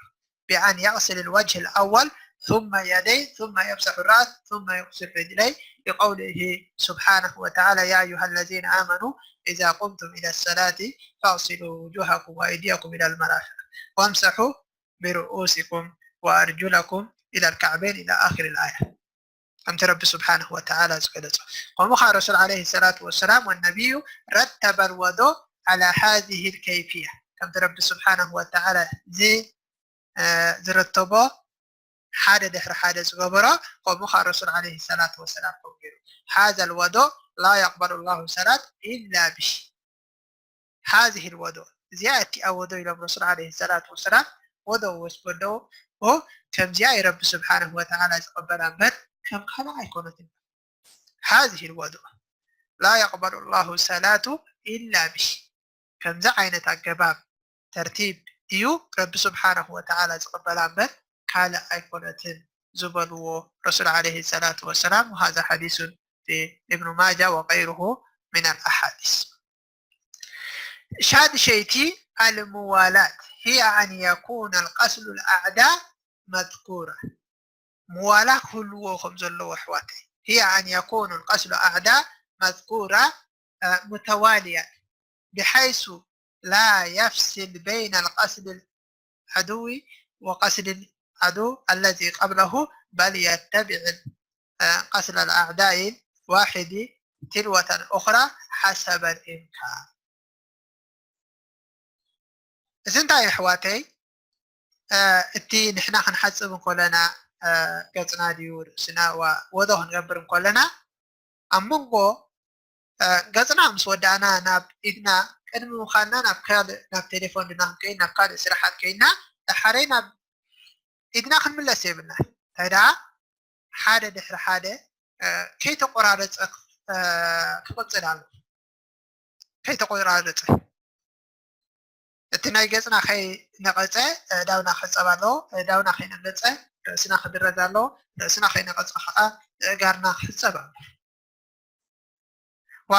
ብኣን የቕስል ልወጅህ ልኣወል ثم يديه ثم يمسح الرأس ثم يغسل رجليه لقوله سبحانه وتعالى يا أيها الذين آمنوا إذا قمتم إلى الصلاة فاغسلوا وجوهكم وأيديكم إلى المرافق وامسحوا برؤوسكم وأرجلكم إلى الكعبين إلى آخر الآية ከምቲ ረቢ ስብሓንሁ ወተዓላ ዝገለጾ ከምኡ ከዓ ረሱል ዓለይሂ ሰላቱ ወሰላም ወነቢዩ ረተበ ልወዶ ዓላ ሃዚህ ልከይፍያ ከምቲ ረቢ ስብሓንሁ ወተዓላ ዝረተቦ ሓደ ድሕሪ ሓደ ዝገበሮ ከምኡ ከዓ ረሱል ዓለይሂ ሰላቱ ወሰላም ከምኡ ገይሩ ሃዘ ልወዶ ላ የቅበሉ ላሁ ሰላት ኢላ ብሂ ሃዚህ ልወዶ እዚኣ እቲኣ ወዶ ኢሎም ረሱል ዓለይሂ ሰላቱ ወሰላም ወዶ ወስበዶ ከምዚኣ ይረቢ ስብሓንሁ ወተዓላ ዝቕበላ እምበር ከም ካልእ ኣይኮነትን ሃዚህ ልወዶ ላ የቅበሉ ላሁ ሰላቱ ኢላ ብሂ ከምዚ ዓይነት ኣገባብ ተርቲብ እዩ ረቢ ስብሓንሁ ወተዓላ ዝቕበላ እምበር ካልእ ኣይኮነትን ዝበልዎ ረሱል ዓለይሂ ሰላቱ ወሰላም وهذا حديث في ابن ماجه وغيره من الأحاديث ሻድሸይቲ الموالاة هي أن يكون الغسل الأعضاء مذكورا ምዋላ ክህልዎ ከም ዘለዎ ኣሕዋተይ هي أن يكون الغسل الأعضاء مذكورا متواليا بحيث لا يفصل بين الغسل العضو وغسل العضو الذي قبله بل يتبع غسل الأعضاء الواحد تلوة الأخرى حسب الإمكان እዚ እንታይ ኣሕዋተይ እቲ ንሕና ክንሓፅብ እንከለና ገፅና ድዩ ርእስና ወዶ ክንገብር እንከለና ኣብ መንጎ ገፅና ምስ ወዳእና ናብ ኢድና ቅድሚ ምዃንና ናብ ካልእ ናብ ቴሌፎን ድና ክንከይድ ናብ ካልእ ስራሓት ከይድና ዳሓረይ ናብ ኢድና ክንምለስ የብልና እንታይ ደኣ ሓደ ድሕሪ ሓደ ከይተቆራረፀ ክቕፅል ኣሎ ከይተቆራረፀ እቲ ናይ ገፅና ከይነቐፀ ዳውና ክሕፀብ ኣለዎ ዳውና ከይነቐፀ ርእስና ክድረዝ ኣለዎ ርእስና ከይነቐፀ ከዓ እጋርና ክሕፀብ ኣሎ ዋ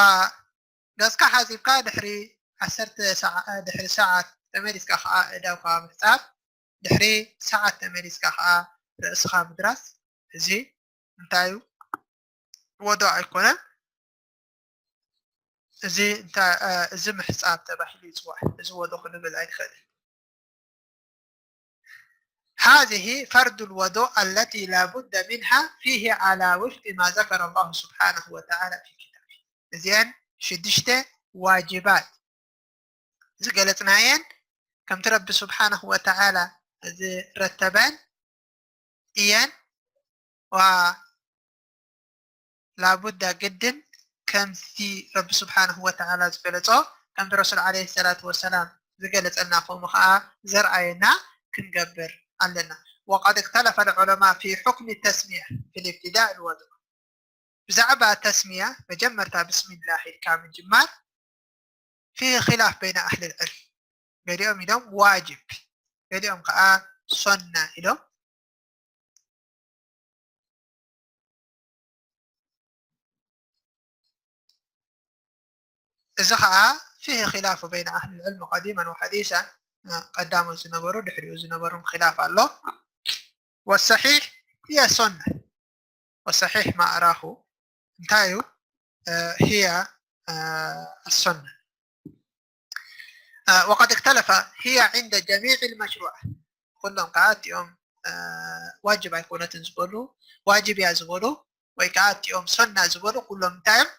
ገፅካ ሓፂብካ ድሕሪ ዓሰርተ ሰዓ- ድሕሪ ሰዓት ተመሊስካ ከዓ እዳውካ ምሕፃብ ድሕሪ ሰዓት ተመሊስካ ከዓ ርእስኻ ምድራስ እዚ እንታይ እዩ ወዶ ኣይኮነን እዚ እንታይ እዚ ምሕፃብ ተባሂሉ ይፅዋዕ እዚ ወዶ ክንብል ኣይንኽእልን هذه فرض الوضوء التي لا بد منها فيه على وفق ما ذكر الله سبحانه وتعالى في كتابه እዚአን ሽዱሽተ ዋጅባት ዝገለፅናየን ከምቲ ረቢ ስብሓንሁ ወተዓላ ዝረተበን እየን ላቡዳ ግድን ከምቲ ረቢ ስብሓንሁ ወተዓላ ዝገለፆ ከምቲ ረሱል ዓለይሂ ሰላቱ ወሰላም ዝገለፀልና ከምኡ ከዓ ዘርኣየና ክንገብር ኣለና وقد اختلف العلماء في حكم التسمية في الابتداء الوضوء ብዛዕባ ተስሚያ መጀመርታ ብስሚላህ ኢልካ ምጅማር فيه خلاف بين أهل العلم ገሊኦም ኢሎም ዋጅብ፣ ገሊኦም ከዓ ሶና ኢሎም። እዚ ከዓ ፊህ ኺላፉ በይነ ኣህል ልዕልሚ ቀዲመን ወሐዲሰን፣ ቀዳሞት ዝነበሩ ድሕሪኡ ዝነበሩን ኺላፍ ኣሎ። ወሰሒሕ ህየ ሶና ወሰሒሕ ማ ኣራሁ እንታይ እዩ? ህያ ኣሶና ወቀድ እክተለፈ ህያ ዕንደ ጀሚዕ ልመሽሩዓ ኩሎም ከዓ እቲኦም ዋጅብ ኣይኮነትን ዝበሉ ዋጅብ እያ ዝበሉ ወይ ከዓ እቲኦም ሶና ዝበሉ ኩሎም እንታይ እዮም?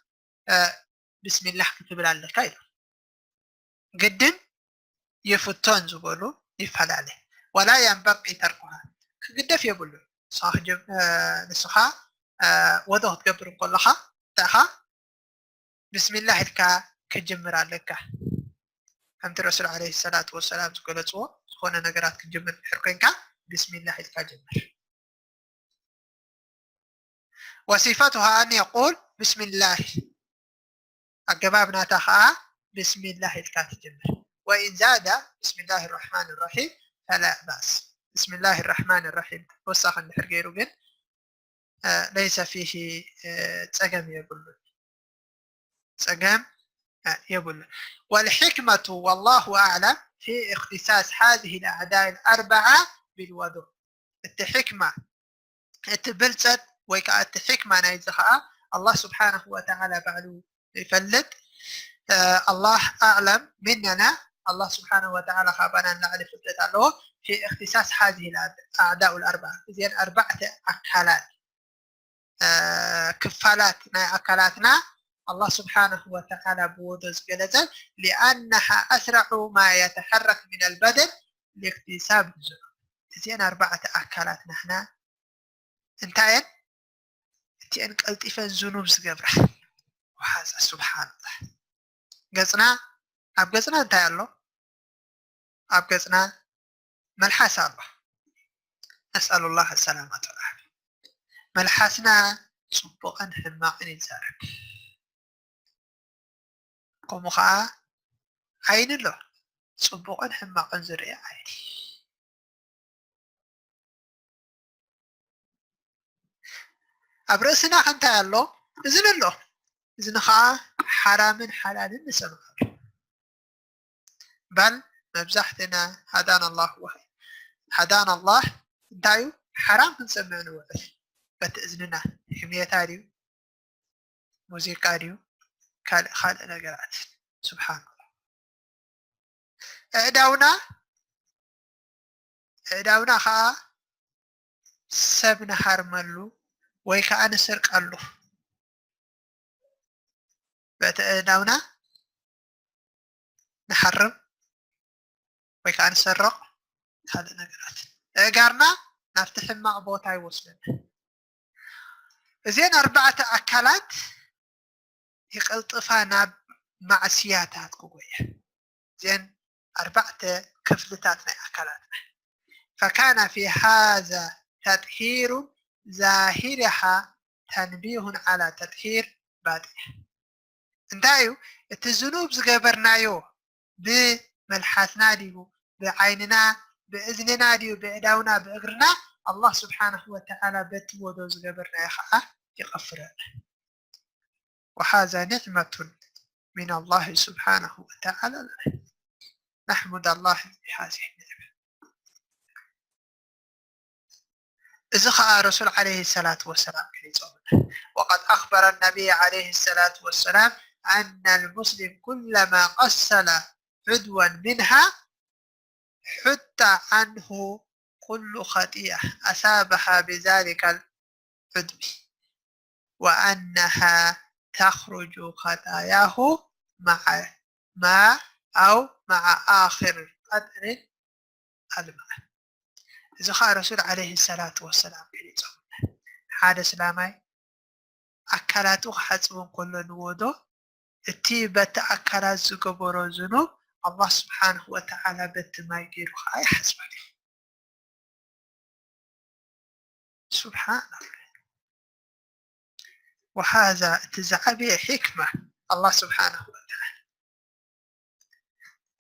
ብስሚላህ ክትብል ኣለካ ኢሎም። ግድን ይፍቶን ዝበሉ ይፈላለ። ወላ የንበቂ ተርኩሃ ክግደፍ የብሉ። ንስኻ ወዶ ክትገብር እንከለኻ እንታይ ኢኻ ብስሚላህ ኢልካ ክጅምር ኣለካ። ከምቲ ረሱል ዓለይሂ ሰላቱ ወሰላም ዝገለፅዎ ዝኾነ ነገራት ክጅምር ድሕር ኮይንካ ብስሚላህ ኢልካ ጅምር። ወሲፈቱሃ ኣን የቁል ብስሚላህ ኣገባብ ናታ ከዓ ብስሚላህ ኢልካ ትጅምር። ወኢን ዛዳ ብስሚላህ ራሕማን ራሒም ፈላ ባእስ። ብስሚላህ ራሕማን ራሒም ወሳኺ እንድሕር ገይሩ ግን ለይሰ ፊሂ ፀገም የብሉን። ፀገም የብሉን። والحكمة والله أعلم في اختصاص هذه الأعداء الأربعة بالوضوء. እቲ ሕክማ እቲ ብልፀት ወይ ከዓ እቲ ሕክማ ናይዚ ከዓ ኣላህ ስብሓነሁ ወተዓላ ባዕሉ ይፈልጥ። ኣላህ ኣዕለም ሚነና ኣላህ ስብሓነሁ ወተዓላ ካባና ንላዕሊ ፍልጠት ኣለዎ። في اختصاص هذه الأعداء الأربعة እዚአን ኣርባዕተ ኣካላት ክፋላት ናይ ኣካላትና ኣላህ ስብሓነሁ ወተዓላ ብወዶ ዝገለፀ لأنها أسرع ما يتحرك من البدن لاكتساب الذنوب እዚአን ኣርባዕተ ኣካላት ናህና እንታየን እቲአን ቀልጢፈን ዝኑብ ዝገብራ ወሓዛ ስብሓንላህ ገፅና ኣብ ገፅና እንታይ ኣሎ ኣብ ገፅና መልሓስ ኣሎ ነስኣሉላህ ሰላማት ወልዓፊያ መልሓስና ፅቡቕን ሕማቕን ይዛረብ ከምኡ ከዓ ዓይኒ ኣሎ ፅቡቕን ሕማቕን ዝርኢ ዓይኒ ኣብ ርእስና ከ እንታይ ኣሎ እዝኒ ኣሎ እዝኒ ከዓ ሓራምን ሓላልን ንሰምዓሉ በል መብዛሕትና ሃዳና ኣላህ ወሃይ ሃዳና ኣላህ እንታይ እዩ ሓራም ክንሰምዕ ንውዕል በቲ እዝንና ሕምየታ ድዩ ሙዚቃ ድዩ ካልእ ካልእ ነገራት ስብሓንላህ ኣእዳውና ኣእዳውና ከዓ ሰብ ንሃርመሉ ወይ ከዓ ንስርቀሉ በቲ ኣእዳውና ንሓርም ወይ ከዓ ንሰርቕ ካልእ ነገራት ኣእጋርና ናብቲ ሕማቕ ቦታ ይወስደና እዚአን ኣርባዕተ ኣካላት ይቐልጥፋ ናብ ማዕስያታት ክጎየ እዚአን ኣርባዕተ ክፍልታት ናይ ኣካላትና فكان في هذا تطهير ظاهرها تنبيه على تطهير باطنها እንታይ እዩ እቲ ዝኑብ ዝገበርናዮ ብመልሓስና ድዩ ብዓይንና ብእዝንና ድዩ ብእዳውና ብእግርና ኣላህ ስብሓንሁ ወተዓላ በቲ ወዶ ዝገበርናዮ ከዓ ይቐፍረና وهذا نعمة من الله سبحانه وتعالى لنا نحمد الله بهذه النعمة እዚ ከዓ ረሱል ዓለይሂ ሰላቱ ወሰላም ገሊፆምና وقد أخبر النبي عليه الصلاة والسلام أن المسلم كلما غسل عضوا منها حط عنه كل خطيئة أصابها بذلك العضو وأنها تخرج خطاياه مع ما أو مع آخر قطر الماء እዚ ከዓ ረሱል ዓለይሂ ሰላቱ ወሰላም ገሊፆም ሓደ ስላማይ ኣካላቱ ክሓፅቡ እንከሎ ንወዶ እቲ በቲ ኣካላት ዝገበሮ ዝኑብ ኣላህ ስብሓንሁ ወተዓላ በቲ ማይ ገይሩ ከዓ ይሓፅበሉ ስብሓንላህ ወሃዛ እቲ ዝዓበየ ሕክማ ኣላህ ስብሓንሁ ወተዓላ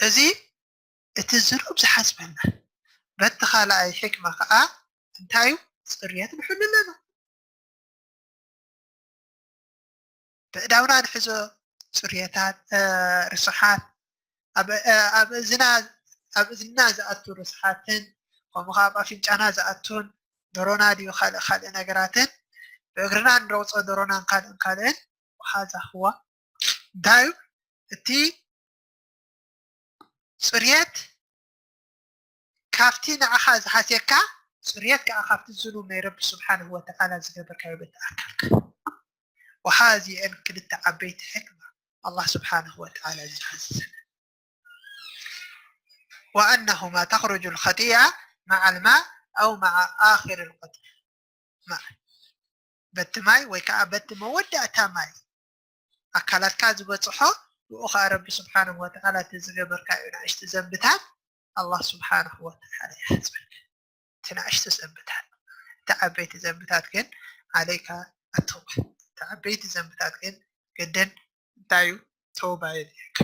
እዚ እቲ ዝሩብ ዝሓስበና። በቲ ካልኣይ ሕክማ ከዓ እንታይ እዩ? ፅርየት ንሕሉ ኣለና። ብእዳውና ንሕዞ ፅርየታት፣ እ፣ ርስሓት፣ ኣብ፣ እ፣ ኣብ እዝና፣ ኣብ እዝና ዝኣቱ ርስሓትን፣ ከምኡ ከዓ ኣብ ኣፍንጫና ዝኣቱን፣ ዶሮና ድዩ ካልእ ካልእ ነገራትን፣ ብእግርና ንረግፆ ዶሮናን ካልእን ካልእን፣ ወሃዛ ህዋ። እንታይ እዩ? እቲ ፅርየት ካብቲ ንዓኻ ዝሃስየካ፣ ፅርየት ከዓ ካብቲ ዝኑብ ናይ ረቢ ስብሓንሁ ወተዓላ ዝገበርካዮ በቲ ኣካልካ። ወሃዚአን ክልተ ዓበይቲ ሕክማ ኣላህ ስብሓንሁ ወተዓላ ዝሃዘዘን። وأنهما تخرج الخطيئة مع الماء أو مع آخر القطر. ማይ፣ በቲ ማይ ወይ ከዓ በቲ መወዳእታ ማይ ኣካላትካ ዝበፅሖ፣ ብኡ ከዓ ረቢ ስብሓንሁ ወተዓላ እቲ ዝገበርካዮ ንኣሽቱ ዘንብታት ኣላህ ስብሓንሁ ወተዓላ ይሓፅበልካ። እቲ ንኣሽቱ ዘንብታት፣ እቲ ዓበይቲ ዘንብታት ግን ዓለይካ ኣተውባ። እቲ ዓበይቲ ዘንብታት ግን ግድን እንታይ እዩ? ተውባ የድልየካ።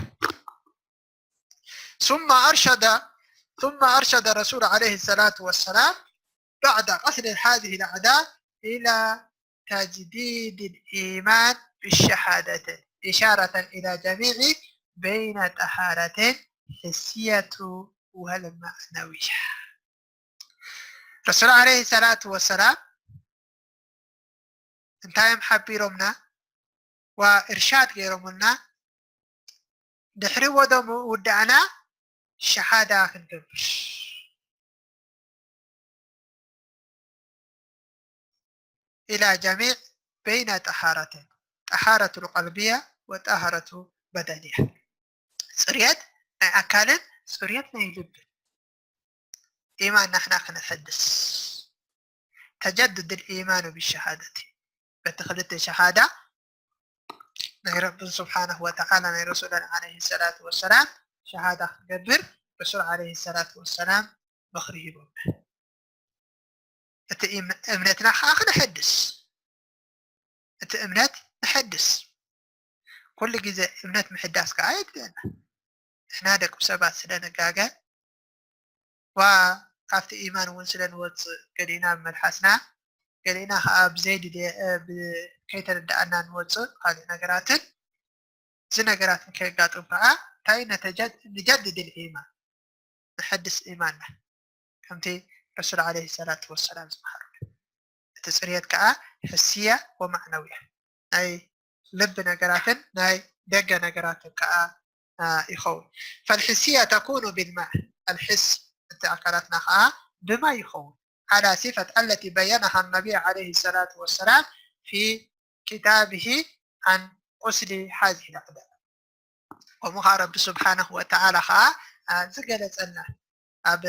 ثم أرشد ثم أرشد الرسول عليه الصلاة والسلام بعد قتل هذه الأعداء إلى تجديد الإيمان بالشهادتين إشارة إلى جمع بين طهارة حسية والمعنوية. ረሱል ዓለይሂ ሰላቱ ወሰላም እንታይ እዮም ሓቢሮምና? ወኢርሻድ ገይሮምልና፣ ድሕሪ ወዶ ምውዳእና ሸሃዳ ክንገብር። إلى جمع بين طهارتين، طهارة قلبية وطهارة بدنية. ፅርየት ናይ ኣካልን ፅርየት ናይ ልብን ኢማን ናሕና ክነሐድስ። تجدد الإيمان بالشهادة በቲ ክልተ ሸሃዳ ናይ ረብን ስብሓንሁ ወተዓላ ናይ ረሱልን ዓለይሂ ሰላቱ ወሰላም ሸሃዳ ክንገብር ረሱል ዓለይሂ ሰላቱ ወሰላም ምኽሪ ሂቦምና። እቲ እም-፣ እምነትና ከዓ ክነሐድስ። እቲ እምነት ነሐድስ። ኩሉ ግዜ እምነት ምሕዳስ ከዓ የድልየና። ንሕና ደቂ ሰባት ስለ ንጋገ፣ ዋ ካብቲ ኢማን እውን ስለ ንወፅእ፣ ገሊእና ብመልሓስና፣ ገሊእና ከዓ ብዘይድልየ-፣ እ፣ ብ-፣ ከይተረድኣና ንወፅእ ካልእ ነገራትን፣ እዚ ነገራትን ከየጋጥም ከዓ እንታይ ነተጀድ-፣ ንጀድድ ኢማን፣ ነሐድስ ኢማንና። ከምቲ ረሱል ዓለይሂ ሰላቱ ወሰላም ዝመሃሩና። እቲ ፅርየት ከዓ ሕስያ ወማዕነውያ፣ ናይ ልቢ ነገራትን ናይ ደገ ነገራትን ከዓ፣ አ፣ ይኸውን። فالحسية تكون بالماء، الحس እቲ ኣካላትና ከዓ ብማይ ይኸውን። على صفة التي بينها النبي عليه الصلاة والسلام في كتابه عن غسل هذه الأعداء። ከምኡ ከዓ ረቢ ስብሓንሁ ወተዓላ ከዓ፣ አ፣ ዝገለጸልና ኣብ፣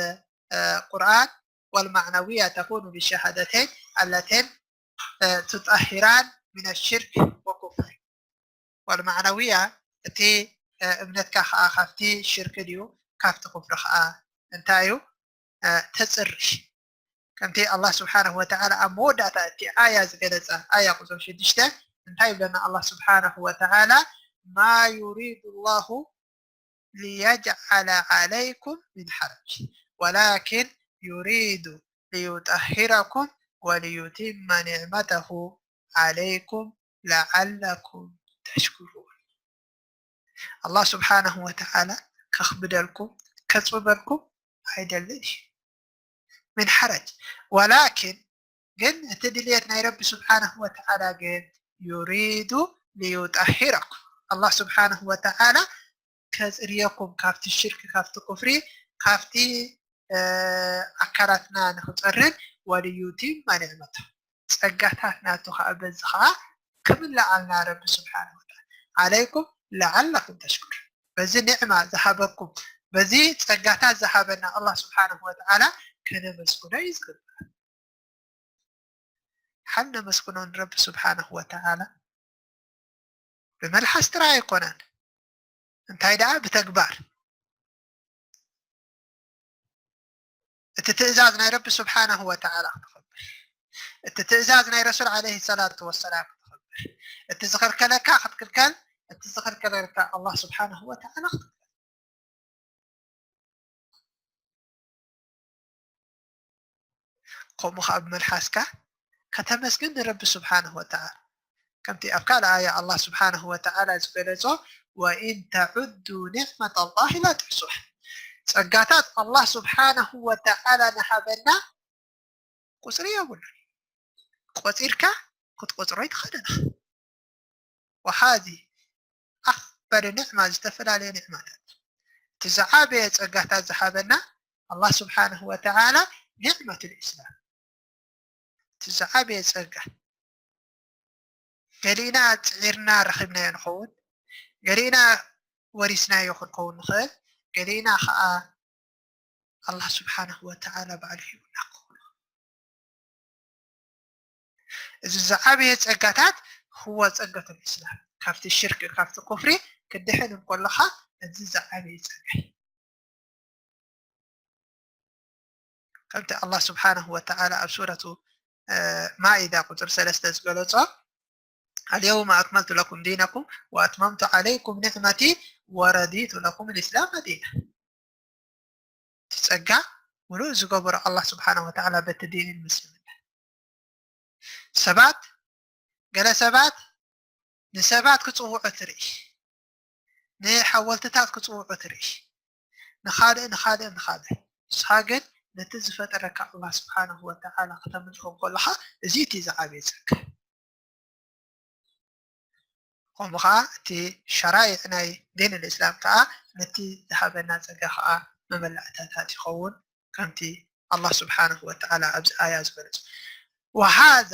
አ፣ ቁርኣን، والمعنوية تكون بالشهادتين اللتين، አ፣ تطهران من الشرك والكفر. والمعنوية እቲ፣ አ፣ እምነትካ ከዓ ካብቲ ሽርክ ድዩ ካብቲ ኩፍሪ ከዓ እንታይ እዩ? አ፣ ተፅርሽ። ከምቲ ኣላህ ስብሓነሁ ወተዓላ ኣብ መወዳእታ እቲ ኣያ ዝገለጸ፣ ኣያ ቁፅሪ ሽዱሽተ እንታይ ይብለና ኣላህ ስብሓነሁ ወተዓላ? ما يريد الله ليجعل عليكم من حرج ولكن يريد ليطهركم وليتم نعمته عليكم لعلكم تشكرون. ኣላህ ስብሓነሁ ወተዓላ ከኽብደልኩም፣ ከፅብበልኩም ኣይደልን እዩ። ምን ሓረጅ። ወላኪን ግን እቲ ድልየት ናይ ረቢ ስብሓነሁ ወተዓላ ግን ዩሪዱ ሊዩጠሂረኩም። ኣላህ ስብሓነሁ ወተዓላ ከፅርየኩም ካብቲ ሽርክ፣ ካብቲ ኩፍሪ፣ ካብቲ፣ እ፣ ኣካላትና ንኽፀርን ወልዩቲመ ኒዕመተሁ። ጸጋታት ናቱ ኸኣ በዚ ኸኣ ክምልኣልና ረቢ ስብሓነሁ ወተዓላ። ዓለይኩም ለዓለኩም ተሽኩር። በዚ ኒዕማ ዝሃበኩም፣ በዚ ጸጋታት ዝሃበና ኣላህ ስብሓነሁ ወተዓላ ከነመስግኖ እዩ ዝግባእ። ሓል ነመስግኖ ንረቢ ስብሓነሁ ወተዓላ ብመልሓስ ጥራይ ኣይኮነን፣ እንታይ ደኣ ብተግባር። እቲ ትእዛዝ ናይ ረቢ ስብሓነሁ ወተዓላ ክትኽብር፣ እቲ ትእዛዝ ናይ ረሱል ዓለይሂ ሰላቱ ወሰላም ክትኽብር፣ እቲ ዝኸልከለካ ክትክልከል፣ እቲ ዝኸልከለካ ኣላህ ስብሓነሁ ወተዓላ ክትክልከል። ከምኡ ከዓ ብመልሓስካ ከተመስግን ንረቢ ስብሓንሁ ወተዓላ። ከምቲ ኣብ ካልእ ኣያ ኣላህ ስብሓንሁ ወተዓላ ዝገለጾ፣ "ወኢን ተዑዱ ኒዕመት ኣላሂ ላ ትሕሱሃ።" ጸጋታት ኣላህ ስብሓንሁ ወተዓላ ንሃበና ቁጽሪ የብሉን። ቆጺርካ ክትቆጽሮ ኣይትኽእልን ኢኻ። ወሃዚ ኣኽበሪ ኒዕማ፣ ዝተፈላለየ ኒዕማታት። እቲ ዝዓበየ ጸጋታት ዝሃበና ኣላህ ስብሓንሁ ወተዓላ ኒዕመቱል ኢስላም። እቲ ዝዓበየ ጸጋ። ገሊእና ጽዒርና ረኺብናዮ ንኸውን፣ ገሊእና ወሪስናዮ ክንከውን ንኽእል፣ ገሊእና ኸኣ ኣላህ ስብሓንሁ ወተዓላ ባዕሉ ሂቡና ክኸውን። እዚ ዝዓበየ ጸጋታት፣ ህወ ጸገተል እስላም፣ ካብቲ ሽርክ፣ ካብቲ ኩፍሪ ክድሕን እንከለኻ፣ እዚ ዝዓበየ ጸጋ እዩ። ከምቲ ኣላህ ስብሓንሁ ወተዓላ ኣብ ሱረቱ፣ እ፣ ማኢዳ ቁጽሪ ሰለስተ ዝገለጾ፣ "ኣልየውመ ኣክመልቱ ለኩም ዲነኩም ወኣትመምቱ ዓለይኩም ኒዕመቲ ወረዲቱ ለኩም ልእስላመ ዲና።" እቲ ጸጋ ምሉእ ዝገበሮ ኣላህ ስብሓንሁ ወተዓላ በቲ ዲን ምስልምና። ሰባት፣ ገለ ሰባት ንሰባት ክጽውዑ ትርኢ፣ ንሓወልትታት ክጽውዑ ትርኢ፣ ንኻልእ፣ ንኻልእ፣ ንኻልእ። ንስኻ ግን ነቲ ዝፈጠረካ ኣላህ ስብሓንሁ ወተዓላ ከተምልኾ እንከለኻ፣ እዚ እቲ ዝዓበየ ጸጋ። ከምኡ ኸዓ እቲ ሸራይዕ ናይ ዲን ልእስላም ከኣ ነቲ ዝሃበና ጸጋ ኸኣ መመላእታታት ይኸውን፣ ከምቲ ኣላህ ስብሓንሁ ወተዓላ ኣብዚ ኣያ ዝገለጾ። "ወሃዛ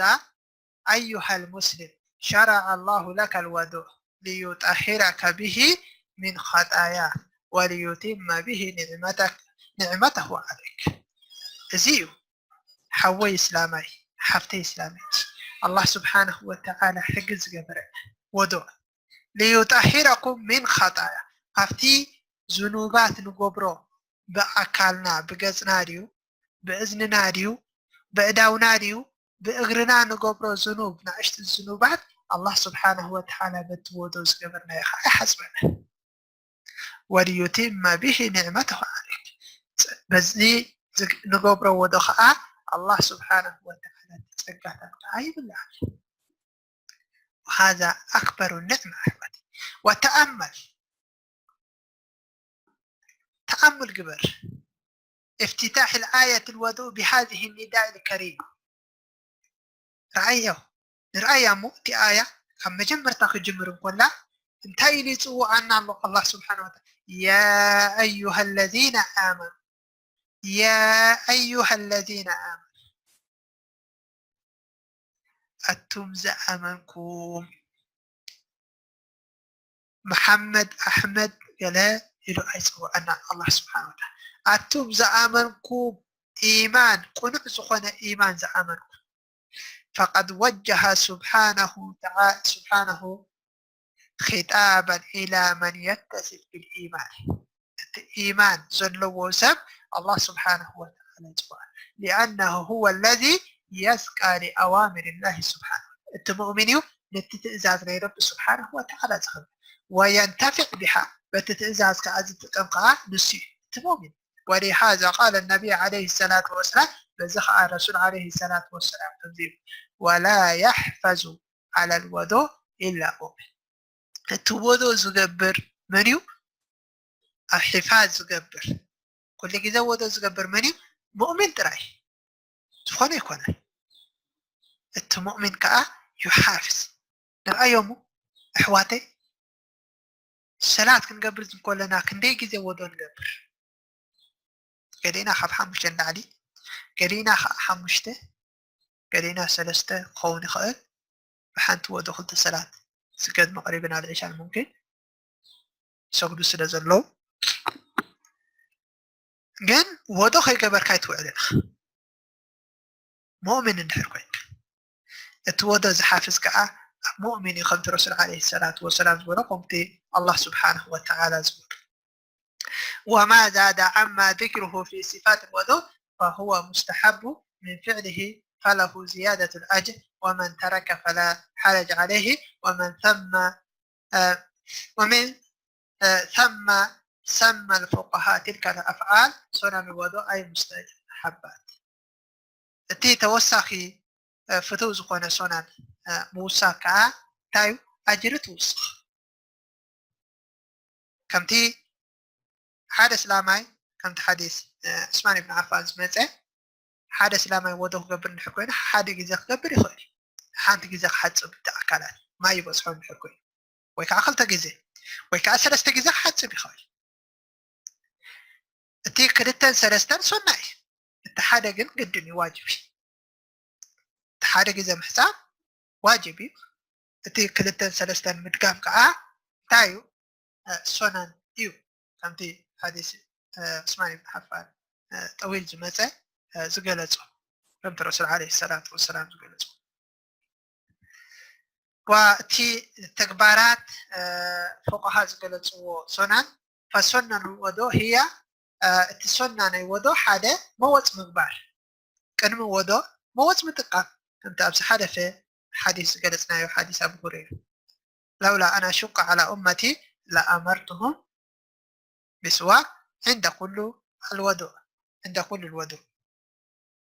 ኣዩሃ ልሙስሊም ሸረዐ ላሁ ለከ ልወዱእ ሊዩጠሂረከ ብሂ ሚን ኸጣያ ወሊዩቲመ ብሂ ኒዕመተክ-፣ ኒዕመተሁ ዓለይክ።" እዚ እዩ። ሓወይ እስላማይ፣ ሓፍተይ እስላመይቲ፣ ኣላህ ስብሓንሁ ወተዓላ ሕጊ ዝገበረ ወዱእ፣ "ሊዩጠሂረኩም ሚን ኸጣያ"፣ ካብቲ ዝኑባት ንገብሮ፣ ብኣካልና፣ ብገጽና ድዩ፣ ብእዝንና ድዩ፣ ብእዳውና ድዩ፣ ብእግርና ንገብሮ ዝኑብ፣ ንኣሽቱ ዝኑባት ኣላህ ስብሓንሁ ወተዓላ በቲ ወዶ ዝገበርናዮ ኸዓ ይሓጽበና። "ወሊዩቲመ ብሂ ኒዕመተሁ ዓለይክ"፣ በዚ ዝግ-፣ ንገብሮ ወዶ ኸዓ ኣላህ ስብሓንሁ ወተዓላ እቲ ጸጋታት ከዓ ይምልኣልና። وهذا أكبر النعمة أحبتي. وتأمل، ተኣሙል ግበር። افتتاح الآية الوضوء بهذه النداء الكريم. ረኣዮ፣ ንርኣያ እሞ እቲ ኣያ ካብ መጀመርታ ክጅምር እንኮላ እንታይ ኢሉ ይጽውዓና ኣሎ ኣላህ ስብሓን ወተዓላ? يا أيها الذين آمنوا، يا أيها الذين آمنوا، ኣቱም ዝኣመንኩም። መሓመድ ኣሕመድ ገለ ኢሉ ኣይጽውዐናን ኣላህ ስብሓን ወተዓላ። ኣቱም ዝኣመንኩም፣ ኢማን፣ ቅኑዕ ዝኾነ ኢማን ዝኣመንኩም። فقد وجه سبحانه تعالى، سبحانه خطابا إلى من يتصف بالإيمان. እቲ ኢማን ዘለዎ ሰብ ኣላህ ስብሓንሁ ወተዓላ ይጽውዓ። لأنه هو الذي يسقى لأوامر الله سبحانه. እቲ ሙእሚን እዩ ነቲ ትእዛዝ ናይ ረቢ ስብሓንሁ ወተዓላ ዝኽብር። وينتفع بها، በቲ ትእዛዝ ከዓ ዝጥቀም ከዓ ንሱ እዩ እቲ ሙእሚን። ولهذا قال النبي عليه الصلاة والسلام، በዚ ከዓ ረሱል ዓለይሂ ሰላቱ ወሰላም ከምዚ ኢሉ፣ ولا يحفظ على الوضوء إلا مؤمن. እቲ ወዶ ዝገብር መን እዩ? ኣብ ሒፋዝ ዝገብር፣ ኩሉ ግዜ ወዶ ዝገብር መን እዩ? ሙእሚን ጥራይ፣ ዝኾነ ይኮነ። እቲ ሙእሚን ከዓ ዩሓፍዝ። ንርኣዮሙ ኣሕዋተይ፣ ሰላት ክንገብር እንከለና ክንደይ ግዜ ወዶ ንገብር? ገሊእና ካብ ሓሙሽተ ንላዕሊ፣ ገሊእና ከዓ ሓሙሽተ፣ ገሊእና ሰለስተ ክኸውን ይኽእል። ብሓንቲ ወዶ ክልተ ሰላት ስገድ መቕሪብን ኣልዒሻን ሙምኪን ይሰግዱ ስለ ዘለዉ፣ ግን ወዶ ከይገበርካ ኣይትውዕልን ኢኻ። ሙእሚን እንድሕር ኮይንካ፣ እቲ ወዶ ዝሓፍዝ ከዓ ሙእሚን እዩ፣ ከምቲ ረሱል ዓለይሂ ሰላቱ ወሰላም ዝበሎ፣ ከምቲ ኣላህ ስብሓንሁ ወተዓላ ዝበሎ። وما زاد عما ذكره في صفات الوضوء فهو مستحب من فعله فله زيادة الأجر ومن ترك فلا حرج عليه ومن ثم، آه، ومن، آه، ثم سمى الفقهاء تلك الأفعال سنن الوضوء أي مستحبات. እቲ ተወሳኺ ፍትው ዝኾነ ሶናን ምውሳኽ ከዓ እንታይ እዩ? ኣጅሪ ትውስኽ። ከምቲ ሓደ እስላማይ፣ ከምቲ ሓዲስ ዑስማን ኢብን ዓፋን ዝመፀ፣ ሓደ እስላማይ ወዶ ክገብር እንድሕር ኮይኑ ሓደ ግዜ ክገብር ይኽእል እዩ። ሓንቲ ግዜ ክሓፅብ፣ እቲ ኣካላት ማይ ይበፅሖ እንድሕር ኮይኑ፣ ወይ ከዓ ክልተ ግዜ ወይ ከዓ ሰለስተ ግዜ ክሓፅብ ይኽእል። እቲ ክልተን ሰለስተን ሶና እዩ። እቲ ሓደ ግን ግድን እዩ፣ ዋጅብ እዩ። እቲ ሓደ ግዜ ምሕፃብ ዋጅብ እዩ። እቲ ክልተን ሰለስተን ምድጋም ከዓ እንታይ እዩ? ሶናን እዩ። ከምቲ ሓዲስ ዑስማን ብን ሓፋን ጠዊል ዝመፀ ዝገለፆ፣ ከምቲ ረሱል ዓለይሂ ሰላቱ ወሰላም ዝገለፆ። እቲ ተግባራት ፎቆሃ ዝገለፅዎ ሶናን፣ ፈሶናን ወዶ ህያ፣ እቲ ሶና ናይ ወዶ ሓደ መወፅ ምግባር፣ ቅድሚ ወዶ መወፅ ምጥቃም፣ ከምቲ ኣብ ዝሓለፈ ሓዲስ ዝገለፅናዮ ሓዲስ ኣቡ ሁረይራ፣ ለውላ ኣን ኣሹቀ ዓላ ኡመቲ ለኣመርቱሁም ቢስዋክ ዕንደ ኩሉ ኣልወዱእ፣ ዕንደ ኩሉ ልወዱእ።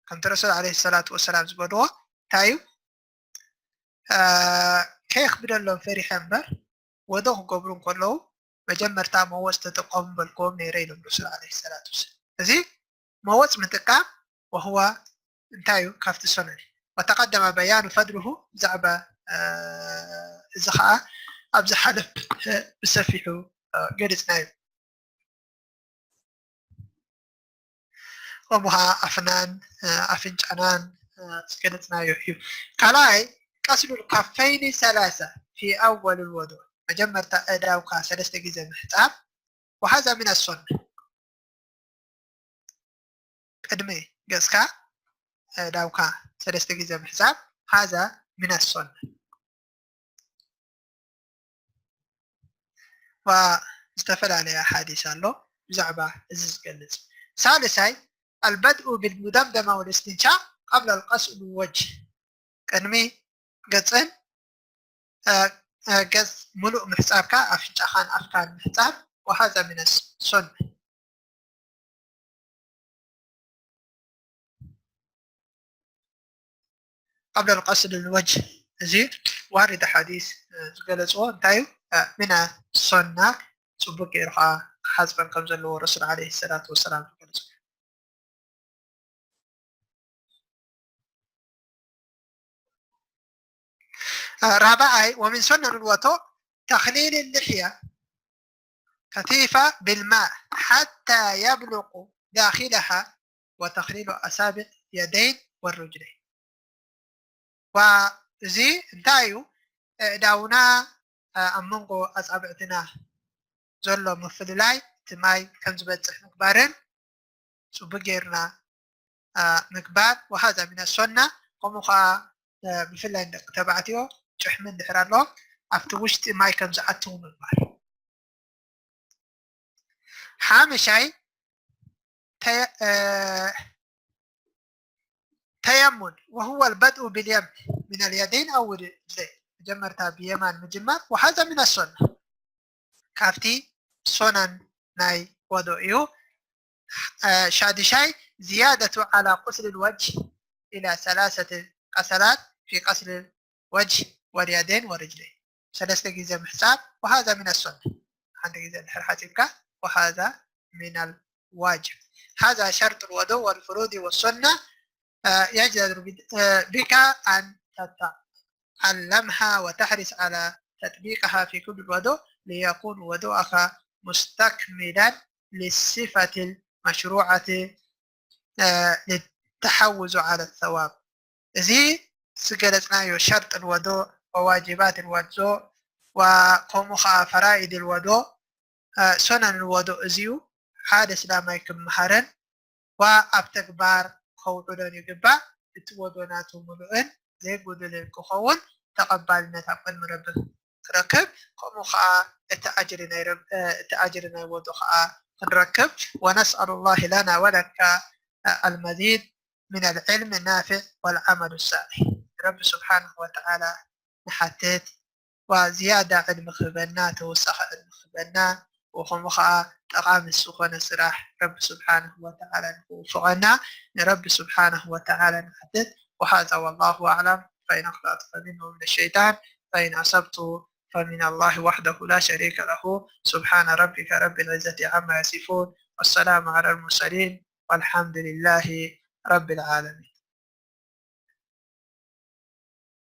ከምቲ ረሱል ዓለይሂ ሰላቱ ወሰላም ዝበልዎ እንታይ እዩ? ከየኽብደሎም ፈሪሐ እምበር ወዶ ክገብሩ እንከለዉ መጀመርታ መወፅ ተጠቀሙ በልክዎም ነይረ ኢሎም ረሱል ዓለይሂ ሰላቱ ወሰላም። እዚ መወፅ ምጥቃም ወህዋ እንታይ እዩ? ካብቲ ሶነን እዩ። ወተቀደመ በያኑ ፈድልሁ፣ ብዛዕባ እዚ ከዓ ኣብ ዝሓለፍ ብሰፊሑ ገሊፅናዮ። ከምኡ ከዓ ኣፍናን ኣፍንጫናን ዝገለፅናዮ እዩ። ካልኣይ ቀስሉል ካፈይኒ ሰላሳ ፊ ኣወል ልወዶ፣ መጀመርታ እዳውካ ሰለስተ ግዜ ምሕፃብ፣ ወሃዛ ሚን ኣሶና፣ ቅድሚ ገፅካ እዳውካ ሰለስተ ግዜ ምሕፃብ፣ ሃዛ ሚን ኣሶና። ዋ ዝተፈላለየ ሓዲስ ኣሎ ብዛዕባ እዚ ዝገልፅ። ሳልሳይ ኣልበድኡ ብልሙደምደማ ወልእስትንሻቅ ቀብለ ልቀስል ወጅ፣ ቅድሚ ገፅን ገፅ ሙሉእ ምሕፃብካ ኣፍንጫኻን ኣፍካን ምሕፃብ፣ ወሃዛ ሚን ሶና። ቀብለ ልቀስል ልወጅ፣ እዚ ዋሪድ ሓዲስ ዝገለፅዎ እንታይ እዩ? ሚና ሶና፣ ፅቡቅ ገይሩ ከዓ ክሓፅበን ከም ዘለዎ ረሱል ዓለይሂ ሰላቱ ወሰላም ዝገለፁ። ራብዓይ ወሚን ሶነን ልወቶ ተክሊል ልሕያ ከቲፋ ብልማእ ሓታ የብሉቁ ዳኪለሃ ወተክሊሉ ኣሳብዕ የደይን ወርጅለይን። ዋ፣ እዚ እንታይ እዩ? ኣእዳውና ኣብ መንጎ ኣፃብዕትና ዘሎ ምፍልላይ እቲ ማይ ከም ዝበፅሕ ምግባርን ፅቡቅ ጌርና ምግባር፣ ወሃዛ ሚን ሶና። ከምኡ ከዓ ብፍላይ ንደቂ ተባዕትዮ ጭሕሚ እንድሕር ኣሎ ኣብቲ ውሽጢ ማይ ከም ዝኣትው ምግባር። ሓምሻይ ተየሙን ወህወ ልበድኡ ብልየም ሚን ልየደይን ኣው ርጅለይን፣ መጀመርታ ብየማን ምጅማር፣ ወሃዛ ሚን ሶና፣ ካብቲ ሶናን ናይ ወዶ እዩ። ሻድሻይ ዝያደቱ ዓላ ቁስል ልወጅ ኢላ ሰላሰት ቀሰላት ፊ ቀስል ወጅህ ወልየደይን ወርጅለይን፣ ሰለስተ ግዜ ምሕፃብ፣ ወሃዛ ሚን ሶና፣ ሓንቲ ግዜ እንድሕር ሓፂብካ፣ ወሃዛ ሚን ዋጅብ። ሃዛ ሸርጥ ልወዶ ወልፍሩድ ወሶና የጅደሩ ቢካ ኣን ተተዓለምሃ ወተሕሪስ ዓላ ተጥቢቅሃ ፊ ኩሉ ልወዶ ሊየኩን ወዶኣኻ ሙስተክሚላን ልሲፈት ልመሽሩዓት ልተሓውዙ ዓለ ሰዋብ። እዚ ዝገለፅናዮ ሸርጥ ልወዶ ወዋጅባት ልወዶ ወከምኡ ከዓ ፈራኢድ ልወዶ ሶነን ልወዶ እዚዩ ሓደ እስላማይ ክምሃረን ዋ ኣብ ተግባር ከውዕሎን ይግባእ። እቲ ወዶ ናቱ ምሉእን ዘይጉድልን ክኸውን ተቐባልነት ኣብ ቅድሚ ረቢ ክረክብ፣ ከምኡ ከዓ እቲ ኣጅሪ ናይ ረብ-፣ እ፣ እቲ ኣጅሪ ናይ ወዶ ከዓ ክንረክብ። ወነስኣሉ ላህ ለና ወለካ፣ እ፣ ኣልመዚድ ምን ኣልዕልም ናፊዕ ወልዓመሉ ሳሊሕ። ረቢ ስብሓንሁ ወተዓላ ንሓትት፣ ዋ ዝያዳ ዕልሚ ክህበና፣ ተወሳኺ ዕልሚ ክህበና፣ وخم خا تقام السخن سراح رب سبحانه وتعالى نكوفغنا رب سبحانه وتعالى نحدث. وهذا والله أعلم، فإن أخطأت فمنه من الشيطان، فإن أصبت فمن الله وحده لا شريك له. سبحان ربك رب العزة عما يصفون، والسلام على المرسلين، والحمد لله رب العالمين.